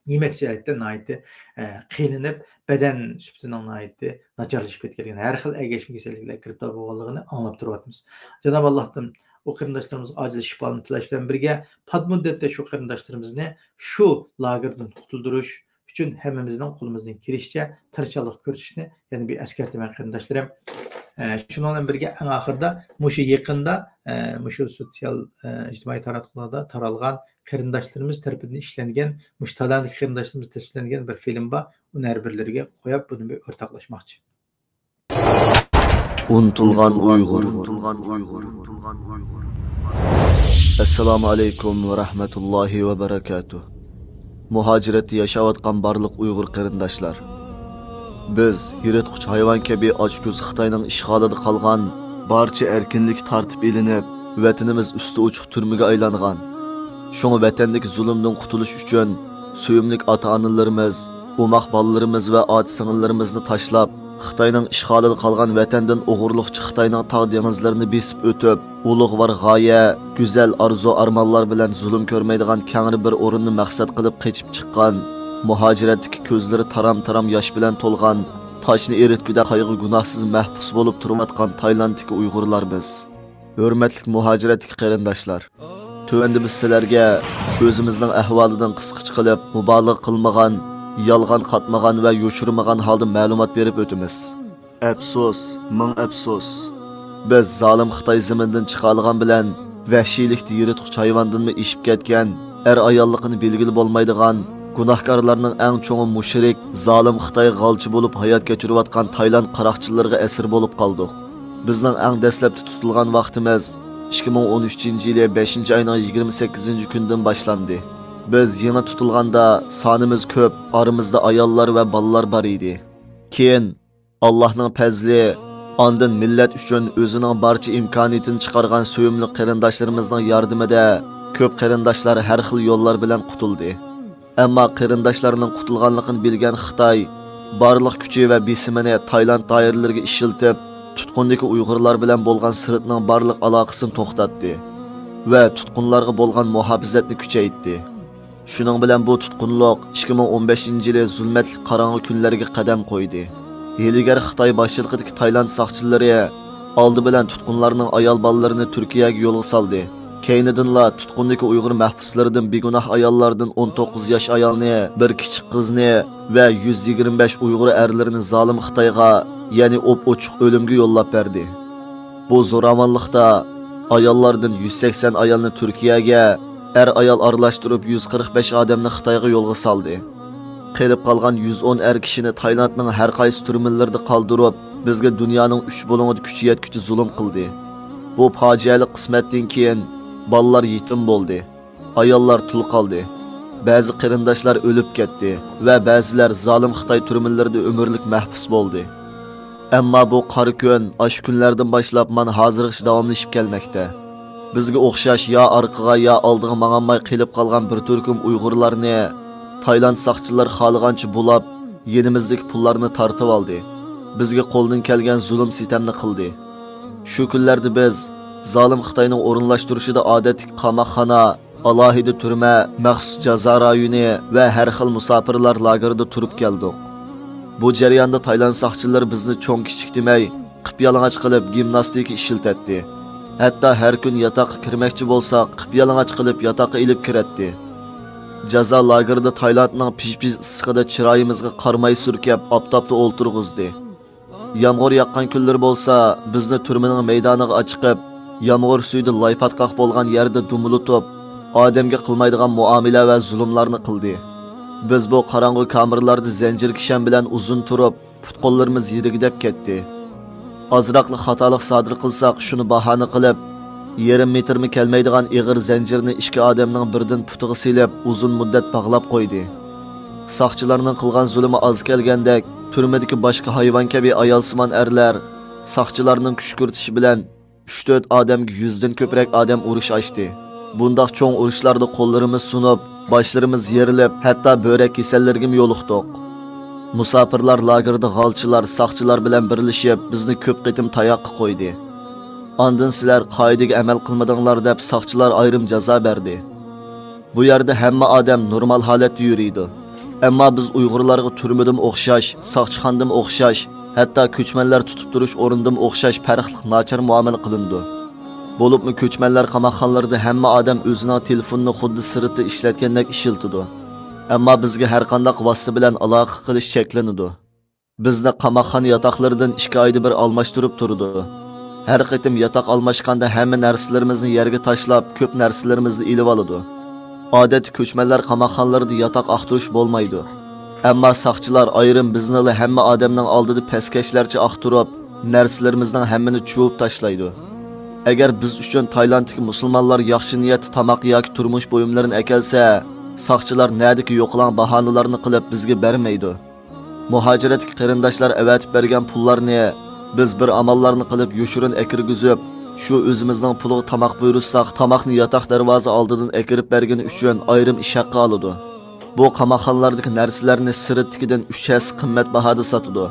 يېمەك جەھەتتە ناھايىتى، ئە، قىينىلىپ، بەدەن سۈپىتىنىڭ ناھايىتى ناچارلىشىپ كەتكەنلىكىنى، ھەر خىل ئەگەشمە كېسەللىكلەرگە گىرىپتار بولغانلىقىنى ئاڭلاپ تۇرۇۋاتىمىز. جانابى ئاللاھتىن ئۇ قېرىنداشلىرىمىزغا ئاجىل شىپالىنى تىلەش بىلەن بىرگە، پات مۇددەتتە شۇ قېرىنداشلىرىمىزنى شۇ لاگېردىن قۇتۇلدۇرۇش ئۈچۈن ھەممىمىزنىڭ قولىمىزدىن كېلىشىچە تىرىشچانلىق كۆرسىتىشنى يەنە بىر ئەسكەرتىمەن، قېرىنداشلىرىم. ئە، شۇنىڭ بىلەن بىرگە، ئەڭ ئاخىرىدا مۇشۇ يېقىندا، ئە، مۇشۇ سوتسىيال، ئە، ئىجتىمائىي تاراتقۇلاردا تارالغان قېرىنداشلىرىمىز تەرىپىدىن ئىشلەنگەن، مۇشۇ تالاندىكى قېرىنداشلىرىمىز تەسۋىرلەنگەن بىر فىلىم بار. ئۇنى ھەر بىرلىرىگە قويۇپ، بۇنى بىر ئورتاقلاشماقچى. ئۇنتۇلغان ئۇيغۇر. ئەسسالامۇ ئەلەيكۇم ۋە رەھمەتۇللاھى ۋە بەرەكاتۇھ. مۇھاجىرەتتە ياشاۋاتقان بارلىق ئۇيغۇر قېرىنداشلار، بىز يىرتقۇچ ھايۋان كەبى ئاچكۆز خىتاينىڭ ئىشغالىدا قالغان، بارچە ئەركىنلىكى تارتىپ ئېلىنىپ، ۋەتىنىمىز ئۈستى ئوچۇق تۈرمىگە ئايلانغان. شۇڭا ۋەتەندىكى زۇلۇمدىن قۇتۇلۇش ئۈچۈن سۆيۈملۈك ئاتا-ئانىلىرىمىز، ئوماق بالىلىرىمىز ۋە ئاچا-سىڭىللىرىمىزنى تاشلاپ، خىتاينىڭ ئىشغالىدا قالغان ۋەتەندىن ئوغرىلىقچە خىتاينىڭ تاغ دېڭىزلىرىنى بېسىپ ئۆتۈپ، ئۇلۇغۋار غايە، گۈزەل ئارزۇ-ئارمانلار بىلەن زۇلۇم كۆرمەيدىغان كەڭرى بىر ئورۇننى مەقسەت قىلىپ قېچىپ چىققان، مۇھاجىرەتتىكى كۆزلىرى تارام-تارام ياش بىلەن تولغان، تاشنى ئېرىتكۈدەك قايغۇ-گۇناھسىز مەھبۇس بولۇپ تۇرۇۋاتقان تايلاندتىكى ئۇيغۇرلار بىز. ھۆرمەتلىك مۇھاجىرەتتىكى قېرىنداشلار، تۆۋەندە بىز سىلەرگە ئۆزىمىزنىڭ ئەھۋالىدىن قىسقىچە قىلىپ، مۇبالىغە قىلمىغان، يالغان قاتمىغان ۋە يوشۇرمىغان ھالدا مەلۇمات بېرىپ ئۆتىمىز. ئەپسۇس، مىڭ ئەپسۇس! بىز زالىم خىتاي زېمىنىدىن چىقالىغان بىلەن، ۋەھشىيلىكتە يىرتقۇچ ھايۋاندىنمۇ ئېشىپ كەتكەن، ئەر-ئاياللىقىنى بىلگىلى بولمايدىغان، گۇناھكارلارنىڭ ئەڭ چوڭى مۇشرىك، زالىم خىتايغا غالچى بولۇپ ھايات كەچۈرۈۋاتقان تايلاند قاراقچىلىرىغا ئەسىر بولۇپ قالدۇق. بىزنىڭ ئەڭ دەسلەپتە تۇتۇلغان ۋاقتىمىز ئىككى مىڭ ئون ئۈچىنچى يىلى بەشىنچى ئاينىڭ يىگىرمە سەككىزىنچى كۈنىدىن باشلاندى. بىز يېڭى تۇتۇلغاندا سانىمىز كۆپ، ئارىمىزدا ئاياللار ۋە بالىلار بار ئىدى. كېيىن ئاللاھنىڭ پەزلى، ئاندىن مىللەت ئۈچۈن ئۆزىنىڭ بارچە ئىمكانىيىتىنى چىقارغان سۆيۈملۈك قېرىنداشلىرىمىزنىڭ ياردىمىدە كۆپ قېرىنداشلار ھەر خىل يوللار بىلەن قۇتۇلدى. ئەمما قېرىنداشلارنىڭ قۇتۇلغانلىقىنى بىلگەن خىتاي بارلىق كۈچى ۋە بېسىمىنى تايلاند دائىرىلىرىگە ئىشلىتىپ، تۇتقۇندىكى ئۇيغۇرلار بىلەن بولغان سىرتنىڭ بارلىق ئالاقىسىنى توختاتتى ۋە تۇتقۇنلارغا بولغان مۇھاپىزەتنى كۈچەيتتى. شۇنىڭ بىلەن بۇ تۇتقۇنلۇق ئىككى مىڭ ئون بەشىنچى يىلى زۇلمەتلىك قاراڭغۇ كۈنلەرگە قەدەم قويدى. ھىيلىگەر خىتاي باشچىلىقىدىكى تايلاند ساقچىلىرى ئالدى بىلەن تۇتقۇنلارنىڭ ئايال بالىلىرىنى تۈركىيەگە يولغا سالدى. كەينىدىنلا تۇتقۇندىكى ئۇيغۇر مەھبۇسلىرىدىن بىگۇناھ ئاياللاردىن ئون توققۇز ياش ئايالنى، بىر كىچىك قىزنى ۋە يۈز يىگىرمە بەش ئۇيغۇر ئەرلىرىنى زالىم خىتايغا، يەنى ئوپئوچۇق ئۆلۈمگە يوللاپ بەردى. بۇ زوراۋانلىقتا ئاياللاردىن يۈز سەكسەن ئايالنى تۈركىيەگە، ئەر-ئايال ئارىلاشتۇرۇپ يۈز قىرىق بەش ئادەمنى خىتايغا يولغا سالدى. قېلىپ قالغان يۈز ئون ئەر كىشىنى تايلاندنىڭ ھەر قايسى تۈرمىلىرىدە قالدۇرۇپ، بىزگە دۇنيانىڭ ئۈچ بۇلۇڭىدا كۈچى يەتكۈچە زۇلۇم قىلدى. بۇ پاجىئەلىك قىسمەتتىن كېيىن بالىلار يېتىم بولدى. ئاياللار تۇل قالدى. بەزى قېرىنداشلار ئۆلۈپ كەتتى ۋە بەزىلەر زالىم خىتاي تۈرمىلىرىدە ئۆمۈرلۈك مەھبۇس بولدى. ئەمما بۇ قارا كۈن ئاشۇ كۈنلەردىن باشلاپ مانا ھازىرغىچە داۋاملىشىپ كەلمەكتە. بىزگە ئوخشاش يا ئارقىغا، يا ئالدىغا ماڭالماي قېلىپ قالغان بىر تۈركۈم ئۇيغۇرلارنى تايلاند ساقچىلىرى خالىغانچە بۇلاپ، يېنىمىزدىكى پۇللارنى تارتىۋالدى. بىزگە قولدىن كەلگەن زۇلۇم-سىتەمنى قىلدى. شۇ كۈنلەردە بىز زالىم خىتاينىڭ ئورۇنلاشتۇرۇشىدا ئادەتتىكى قاماقخانا، ئالاھىدە تۈرمە، مەخسۇس جازا رايونى ۋە ھەر خىل مۇساپىرلار لاگېرىدا تۇرۇپ كەلدۇق. بۇ جەرياندا تايلاند ساقچىلىرى بىزنى چوڭ-كىچىك دېمەي، قىپيالىڭاچ قىلىپ گىمناستىكا ئىشلىتەتتى. ھەتتا ھەر كۈن ياتاققا كىرمەكچى بولساق، قىپيالىڭاچ قىلىپ ياتاققا ئېلىپ كىرەتتى. جازا لاگېرىدا تايلاندنىڭ پىژ-پىژ ئىسسىقىدا چىرايىمىزغا قارماي سۈركەپ، ئاپتاپتا ئولتۇرغۇزدى. يامغۇر ياغقان كۈنلىرى بولسا، بىزنى تۈرمىنىڭ مەيدانىغا ئاچىقىپ، يامغۇر سۈيىدە لاي-پاتقاق بولغان يەردە دۈملىتىپ، ئادەمگە قىلمايدىغان مۇئامىلە ۋە زۇلۇملارنى قىلدى. بىز بۇ قاراڭغۇ كامېرلاردا زەنجىر-كىشەن بىلەن ئۇزۇن تۇرۇپ، پۇت-قوللىرىمىز يىرىكىدەپ كەتتى. ئازراقلا خاتالىق سادىر قىلساق، شۇنى باھانە قىلىپ، يېرىم مېتىرمۇ كەلمەيدىغان ئېغىر زەنجىرنى ئىككى ئادەمنىڭ بىردىن پۇتىغا سېلىپ، ئۇزۇن مۇددەت باغلاپ قويدى. ساقچىلارنىڭ قىلغان زۇلۇمى ئاز كەلگەندەك، تۈرمىدىكى باشقا ھايۋان كەبى ئايالسىمان ئەرلەر ساقچىلارنىڭ كۈشكۈرتۈشى بىلەن ئۈچ-تۆت ئادەمگە يۈزدىن كۆپرەك ئادەم ئۇرۇش ئاچتى. بۇنداق چوڭ ئۇرۇشلاردا قوللىرىمىز سۇنۇپ، باشلىرىمىز يېرىلىپ، ھەتتا بۆرەك كېسەللىرىگىمۇ يولۇقتۇق. مۇساپىرلار لاگېرىدا غالچىلار، ساقچىلار بىلەن بىرلىشىپ، بىزنى كۆپ قېتىم تاياققا قويدى. ئاندىن سىلەر قائىدىگە ئەمەل قىلمىدىڭلار دەپ ساقچىلار ئايرىم جازا بەردى. بۇ يەردە ھەممە ئادەم نورمال ھالەتتە يۈرىدۇ. ئەمما بىز ئۇيغۇرلارغا تۈرمىدىمۇ ئوخشاش، ساقچىخانىدىمۇ ئوخشاش، ھەتتا كۆچمەنلەر تۇتۇپ تۇرۇش ئورنىدىمۇ ئوخشاش پەرقلىق ناچار مۇئامىلە قىلىنىدۇ. بولۇپمۇ كۆچمەنلەر قاماقخانىلىرىدا ھەممە ئادەم ئۆزىنىڭ تېلېفونىنى خۇددى سىرتتا ئىشلەتكەندەك ئىشلىتىدۇ. ئەمما بىزگە ھەرقانداق ۋاسىتە بىلەن ئالاقە قىلىش چەكلىنىدۇ. بىزنى قاماقخانا ياتاقلىرىدىن ئىككى ئايدا بىر ئالماشتۇرۇپ تۇرىدۇ. ھەر قېتىم ياتاق ئالماشقاندا ھەممە نەرسىلىرىمىزنى يەرگە تاشلاپ، كۆپ نەرسىلىرىمىزنى ئېلىۋالىدۇ. ئادەتتە كۆچمەنلەر قاماقخانىلىرىدا ياتاق ئاختۇرۇش بولمايدۇ. ئەمما ساقچىلار ئايرىم بىزنىلا ھەممە ئادەمنىڭ ئالدىدا پەسكەشلەرچە ئاختۇرۇپ، نەرسىلىرىمىزنىڭ ھەممىنى چۇۋۇپ تاشلايدۇ. ئەگەر بىز ئۈچۈن تايلاندتىكى مۇسۇلمانلار ياخشى نىيەتتە تاماق ياكى تۇرمۇش بۇيۇملىرىنى ئەكەلسە، ساقچىلار نەدىكى يوقىلاڭ باھانىلارنى قىلىپ بىزگە بەرمەيدۇ. مۇھاجىرەتتىكى قېرىنداشلار ئەۋەتىپ بەرگەن پۇللارنى بىز بىر ئاماللارنى قىلىپ يوشۇرۇن ئەكىرگۈزۈپ، شۇ ئۆزىمىزنىڭ پۇلىغا تاماق بۇيرۇتساق، تاماقنى ياتاق دەرۋازا ئالدىدىن ئەكىرىپ بەرگىنى ئۈچۈن ئايرىم ئىش ھەققى ئالىدۇ. بۇ قاماقخانىلاردىكى نەرسىلەرنى سىرتتىكىدىن ئۈچ ھەسسە قىممەت باھادا ساتىدۇ.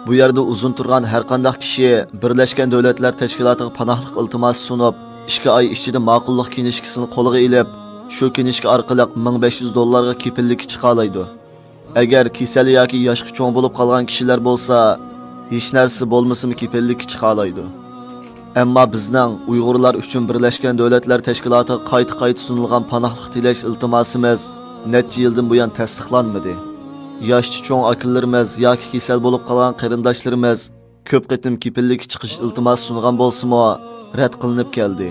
بۇ يەردە ئۇزۇن تۇرغان ھەرقانداق كىشى بىرلەشكەن دۆلەتلەر تەشكىلاتىغا پاناھلىق ئىلتىماسى سۇنۇپ، ئىككى ئاي ئىچىدە ماقۇللۇق كىنىشكىسىنى قولىغا ئېلىپ، شۇ كىنىشكا ئارقىلىق مىڭ بەش يۈز دوللارغا كېپىللىككە چىقالايدۇ. ئەگەر كېسەل ياكى ياشقا چوڭ بولۇپ قالغان كىشىلەر بولسا، ھېچ نەرسە بولمىسىمۇ كېپىللىككە چىقالايدۇ. ئەمما بىزنىڭ ئۇيغۇرلار ئۈچۈن بىرلەشكەن دۆلەتلەر تەشكىلاتىغا قايتا-قايتا سۇنۇلغان پاناھلىق تىلەش ئىلتىماسىمىز نەچچە يىلدىن بۇيان تەستىقلانمىدى. ياشچە چوڭ ئاكىلىرىمىز ياكى كېسەل بولۇپ قالغان قېرىنداشلىرىمىز كۆپ قېتىم كېپىللىككە چىقىش ئىلتىماسى سۇنغان بولسىمۇ، رەت قىلىنىپ كەلدى.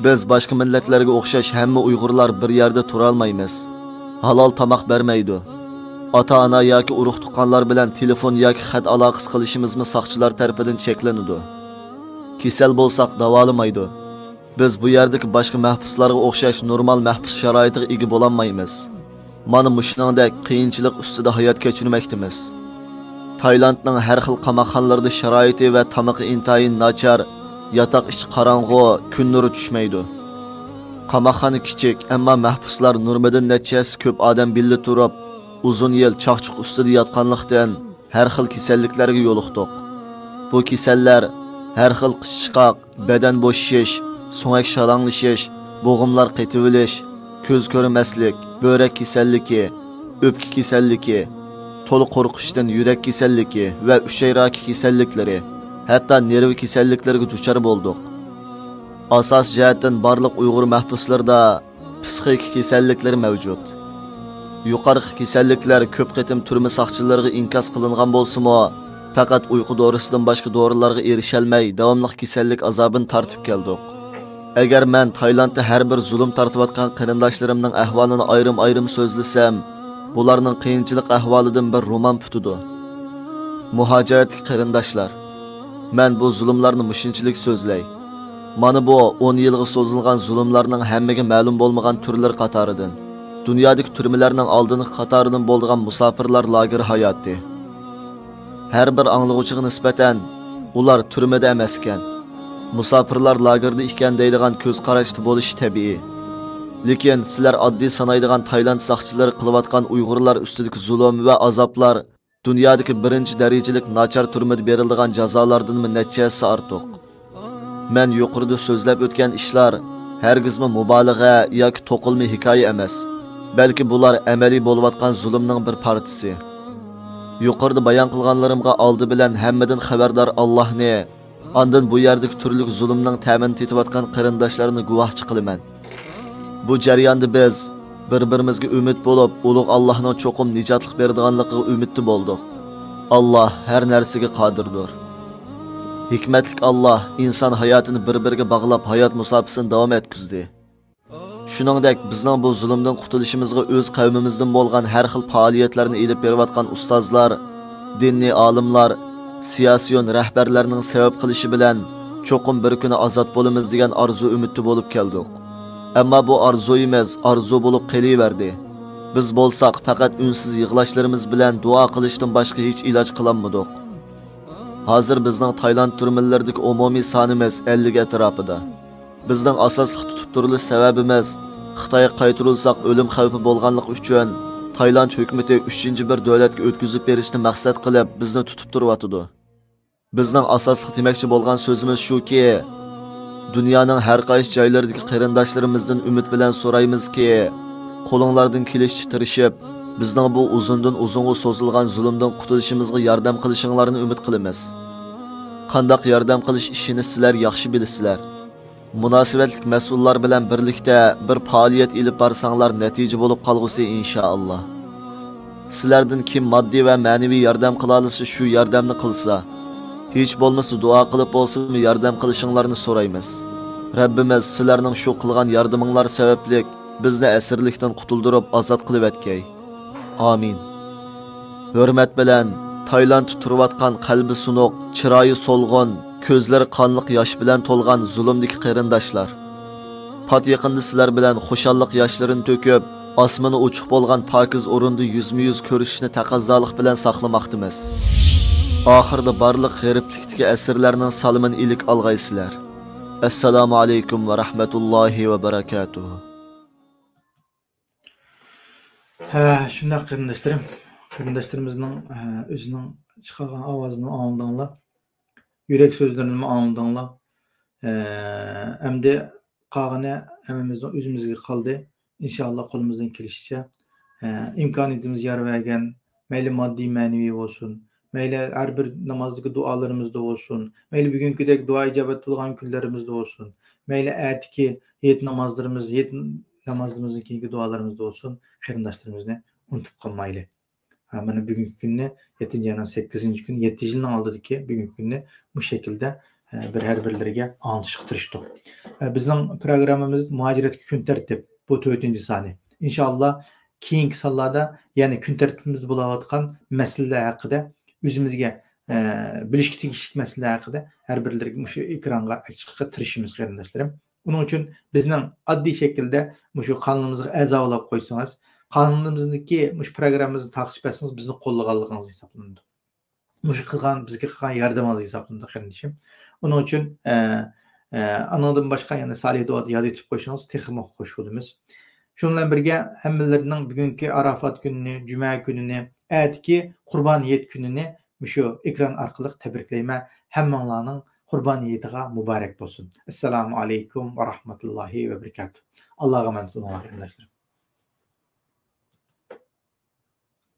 بىز باشقا مىللەتلەرگە ئوخشاش ھەممە ئۇيغۇرلار بىر يەردە تۇرالمايمىز. ھالال تاماق بەرمەيدۇ. ئاتا-ئانا ياكى ئۇرۇق-تۇغقانلار بىلەن تېلېفون ياكى خەت ئالاقىسى قىلىشىمىزمۇ ساقچىلار تەرىپىدىن چەكلىنىدۇ. كېسەل بولساق داۋالىمايدۇ. بىز بۇ يەردىكى باشقا مەھبۇسلارغا ئوخشاش نورمال مەھبۇس شارائىتىغا ئىگە بولالمايمىز. مانا مۇشۇنىڭدەك قىيىنچىلىق ئۈستىدە ھايات كەچۈرمەكتىمىز. تايلاندنىڭ ھەر خىل قاماقخانىلىرىدا شارائىتى ۋە تامىقى ئىنتايىن ناچار، ياتاق ئىچى قاراڭغۇ، كۈن نۇرى چۈشمەيدۇ. قاماقخانا كىچىك، ئەمما مەھبۇسلار نورمىدىن نەچچە ھەسسە كۆپ ئادەم بىللە تۇرۇپ، ئۇزۇن يىل چاقچۇق ئۈستىدە ياتقانلىقتىن، ھەر خىل كېسەللىكلەرگە يولۇقتۇق. بۇ كېسەللەر ھەر خىل قىچىشقاق، بەدەن بوشىشىش، سۆڭەك شالاڭلىشىش، بوغۇملار قېتىۋېلىش، كۆز كۆرمەسلىك، بۆرەك كېسەللىكى، ئۆپكە كېسەللىكى، تولا قورقۇشتىن يۈرەك كېسەللىكى ۋە ئۈشەي راكى كېسەللىكلىرى، ھەتتا نېرۋا كېسەللىكلىرىگە دۇچار بولدۇق. ئاساسىي جەھەتتىن بارلىق ئۇيغۇر مەھبۇسلىرىدا پىسخىكا كېسەللىكلىرى مەۋجۇت. يۇقىرىقى كېسەللىكلەر كۆپ قېتىم تۈرمە ساقچىلىرىغا ئىنكاس قىلىنغان بولسىمۇ، پەقەت ئۇيقۇ دورىسىدىن باشقا دورىلارغا ئېرىشەلمەي، داۋاملىق كېسەللىك ئازابىنى تارتىپ كەلدۇق. ئەگەر مەن تايلاندتا ھەر بىر زۇلۇم تارتىۋاتقان قېرىنداشلىرىمنىڭ ئەھۋالىنى ئايرىم-ئايرىم سۆزلىسەم، بۇلارنىڭ قىيىنچىلىق ئەھۋالىدىن بىر رومان پۈتىدۇ. مۇھاجىرەتتىكى قېرىنداشلار، مەن بۇ زۇلۇملارنى مۇشۇنچىلىك سۆزلەي. مانا بۇ ئون يىلغا سوزۇلغان زۇلۇملارنىڭ ھەممىگە مەلۇم بولمىغان تۈرلىرى قاتارىدىن، دۇنيادىكى تۈرمىلەرنىڭ ئالدىنقى قاتارىدىن بولىدىغان مۇساپىرلار لاگېرى ھاياتى. ھەر بىر ئاڭلىغۇچىغا نىسبەتەن، ئۇلار تۈرمىدە ئەمەسكەن، مۇساپىرلار لاگېرىدا ئىكەن دەيدىغان كۆز قاراشتا بولۇشى تەبىئىي. لېكىن سىلەر ئاددىي سانايدىغان تايلاند ساقچىلىرى قىلىۋاتقان ئۇيغۇرلار ئۈستىدىكى زۇلۇم ۋە ئازابلار دۇنيادىكى بىرىنچى دەرىجىلىك ناچار تۈرمىدە بېرىلىدىغان جازالاردىنمۇ نەچچە ھەسسە ئارتۇق. مەن يۇقىرىدا سۆزلەپ ئۆتكەن ئىشلار ھەرگىزمۇ مۇبالىغە ياكى توقۇلما ھېكايە ئەمەس، بەلكى بۇلار ئەمەلىي بولۇۋاتقان زۇلۇمنىڭ بىر پارچىسى. يۇقىرىدا بايان قىلغانلىرىمغا ئالدى بىلەن ھەممىدىن خەۋەردار ئاللاھنى، ئاندىن بۇ يەردىكى تۈرلۈك زۇلۇمنىڭ تەمىنى تېتىۋاتقان قېرىنداشلارنى گۇۋاھچى قىلىمەن. بۇ جەرياندا بىز بىر-بىرىمىزگە ئۈمىد بولۇپ، ئۇلۇغ ئاللاھنىڭ چوقۇم نىجاتلىق بېرىدىغانلىقىغا ئۈمىدتە بولدۇق. ئاللاھ ھەر نەرسىگە قادىردۇر. ھېكمەتلىك ئاللاھ ئىنسان ھاياتىنى بىر-بىرىگە باغلاپ، ھايات مۇساپىسىنى داۋام ئەتكۈزدى. شۇنىڭدەك، بىزنىڭ بۇ زۇلۇمدىن قۇتۇلۇشىمىزغا ئۆز قەۋمىمىزدىن بولغان ھەر خىل پائالىيەتلەرنى ئېلىپ بېرىۋاتقان ئۇستازلار، دىنىي ئالىملار، سىياسىيون رەھبەرلەرنىڭ سەۋەب قىلىشى بىلەن چوقۇم بىر كۈنى ئازاد بولىمىز دېگەن ئارزۇ-ئۈمىدتە بولۇپ كەلدۇق. ئەمما بۇ ئارزۇيىمىز ئارزۇ بولۇپ قېلىۋەردى. بىز بولساق پەقەت ئۈنسىز يىغلاشلىرىمىز بىلەن دۇئا قىلىشتىن باشقا ھېچ ئىلاج قىلالمىدۇق. ھازىر بىزنىڭ تايلاند تۈرمىلىرىدىكى ئومۇمىي سانىمىز ئەللىك ئەتراپىدا. بىزنىڭ ئاساسلىق تۇتۇپ تۇرۇلۇش سەۋەبىمىز خىتايغا قايتۇرۇلساق ئۆلۈم خەۋپى بولغانلىقى ئۈچۈن، تايلاند ھۆكۈمىتى ئۈچىنچى بىر دۆلەتكە ئۆتكۈزۈپ بېرىشنى مەقسەت قىلىپ، بىزنى تۇتۇپ تۇرۇۋاتىدۇ. بىزنىڭ ئاساسلىق دېمەكچى بولغان سۆزىمىز شۇكى، دۇنيانىڭ ھەر قايسى جايلىرىدىكى قېرىنداشلىرىمىزدىن ئۈمىد بىلەن سورايمىزكى، قولۇڭلاردىن كېلىشىچە تىرىشىپ، بىزنىڭ بۇ ئۇزۇندىن ئۇزۇنغا سوزۇلغان زۇلۇمدىن قۇتۇلۇشىمىزغا ياردەم قىلىشىڭلارنى ئۈمىد قىلىمىز. قانداق ياردەم قىلىش ئىشىنى سىلەر ياخشى بىلىسىلەر. مۇناسىۋەتلىك مەسئۇللار بىلەن بىرلىكتە بىر پائالىيەت ئېلىپ بارساڭلار، نەتىجە بولۇپ قالغۇسى، ئىنشائاللا. سىلەردىن كىم ماددىي ۋە مەنىۋى ياردەم قىلالىسا، شۇ ياردەمنى قىلسا، ھېچ بولمىسا دۇئا قىلىپ بولسىمۇ ياردەم قىلىشىڭلارنى سورايمىز. رەببىمىز سىلەرنىڭ شۇ قىلغان ياردىمىڭلار سەۋەبلىك بىزنى ئەسىرلىكتىن قۇتۇلدۇرۇپ ئازاد قىلىۋەتكەي. ئامىن. ھۆرمەت بىلەن، تايلاندتا تۇرۇۋاتقان قەلبى سۇنۇق، چىرايى سولغۇن، كۆزلىرى قانلىق ياش بىلەن تولغان زۇلۇمدىكى قېرىنداشلار. پات يېقىندا سىلەر بىلەن خۇشاللىق ياشلىرىنى تۆكۈپ، ئاسمىنى ئوچۇق بولغان پاكىز ئورۇندا يۈزمۇ يۈز كۆرۈشۈشنى تەقەززالىق بىلەن ساقلىماقتىمىز. ئاخىرىدا بارلىق غېرىبلىكتىكى ئەسىرلەرنىڭ سالىمىنى ئىلىك ئالغايسىلەر. ئەسسالامۇ ئەلەيكۇم ۋە رەھمەتۇللاھى ۋە بەرەكاتۇھۇ. ھە، شۇنداق قېرىنداشلىرىم، قېرىنداشلىرىمىزنىڭ، ھە، ئۆزىنىڭ چىقارغان ئاۋازىنىمۇ ئاڭلىدىڭلار، يۈرەك سۆزلىرىنىمۇ ئاڭلىدىڭلار. ھە، ئەمدى قالغىنى ھەممىمىزنىڭ ئۆزىمىزگە قالدى. ئىنشائاللا قولىمىزدىن كېلىشىچە، ھە، ئىمكانىيىتىمىز يار بەرگەن، مەيلى ماددىي، مەنىۋى بولسۇن، مەيلى ھەر بىر نامازدىكى دۇئالىرىمىزدا بولسۇن، مەيلى بۈگۈنكىدەك دۇئا ئىجابەت بولغان كۈنلىرىمىزدە بولسۇن، مەيلى ئەتىكى ھېيت نامازلىرىمىز، ھېيت نامازىمىزدىن كېيىنكى دۇئالىرىمىزدا بولسۇن، قېرىنداشلىرىمىزنى ئۇنتۇپ قالمايلى. ھە، مانا بۈگۈنكى كۈننى، يەتتىنچى ئاينىڭ سەككىزىنچى كۈنى، يەتتە يىلنىڭ ئالدىدىكى بۈگۈنكى كۈننى بۇ شەكىلدە، ھە، بىر ھەر بىرلىرىگە ئاڭلىتىشقا تىرىشتۇق. ھە، بىزنىڭ پروگراممىمىز مۇھاجىرەتكە كۈن تەرتىپ، بۇ تۆتىنچى سانى. ئىنشائاللا، كېيىنكى سانلاردا يەنە كۈن تەرتىپىمىزدە بولاۋاتقان مەسىلىلەر ھەققىدە ئۆزىمىزگە، ئە، بىلىشكە تېگىشلىك مەسىلىلەر ھەققىدە ھەر بىرلىرىگە مۇشۇ ئېكرانغا چىقىشقا تىرىشىمىز، قېرىنداشلىرىم. ئۇنىڭ ئۈچۈن بىزنىڭ ئاددىي شەكىلدە مۇشۇ قانىلىمىزغا ئەزا بولاپ قويسىڭىز، قانىلىمىزدىكى مۇشۇ پروگراممىمىزنى تارقىتىپ بەرسىڭىز، بىزنى قوللىغانلىقىڭىز ھېسابلىنىدۇ. مۇشۇ قىلغان، بىزگە قىلغان ياردىمىڭىز ھېسابلىنىدۇ، قېرىندىشىم. ئۇنىڭ ئۈچۈن، ئە، ئە، ئانىڭدىن باشقا يەنە سالىھ دۇئادا ياد ئېتىپ قويسىڭىز تېخىمۇ خوش بولىمىز. شۇنىڭ بىلەن بىرگە، ھەممىلىرىنىڭ بۈگۈنكى ئاراپات كۈنىنى، جۈمە كۈنىنى، ئەتىكى قۇربان ھېيت كۈنىنى مۇشۇ ئېكران ئارقىلىق تەبرىكلەيمەن. ھەممىڭلارنىڭ قۇربان ھېيتىغا مۇبارەك بولسۇن. ئەسسالامۇ ئەلەيكۇم ۋە رەھمەتۇللاھى ۋە بەرىكاتۇھ. ئاللاغا ئامانەت بولۇڭلار، قېرىنداشلىرىم.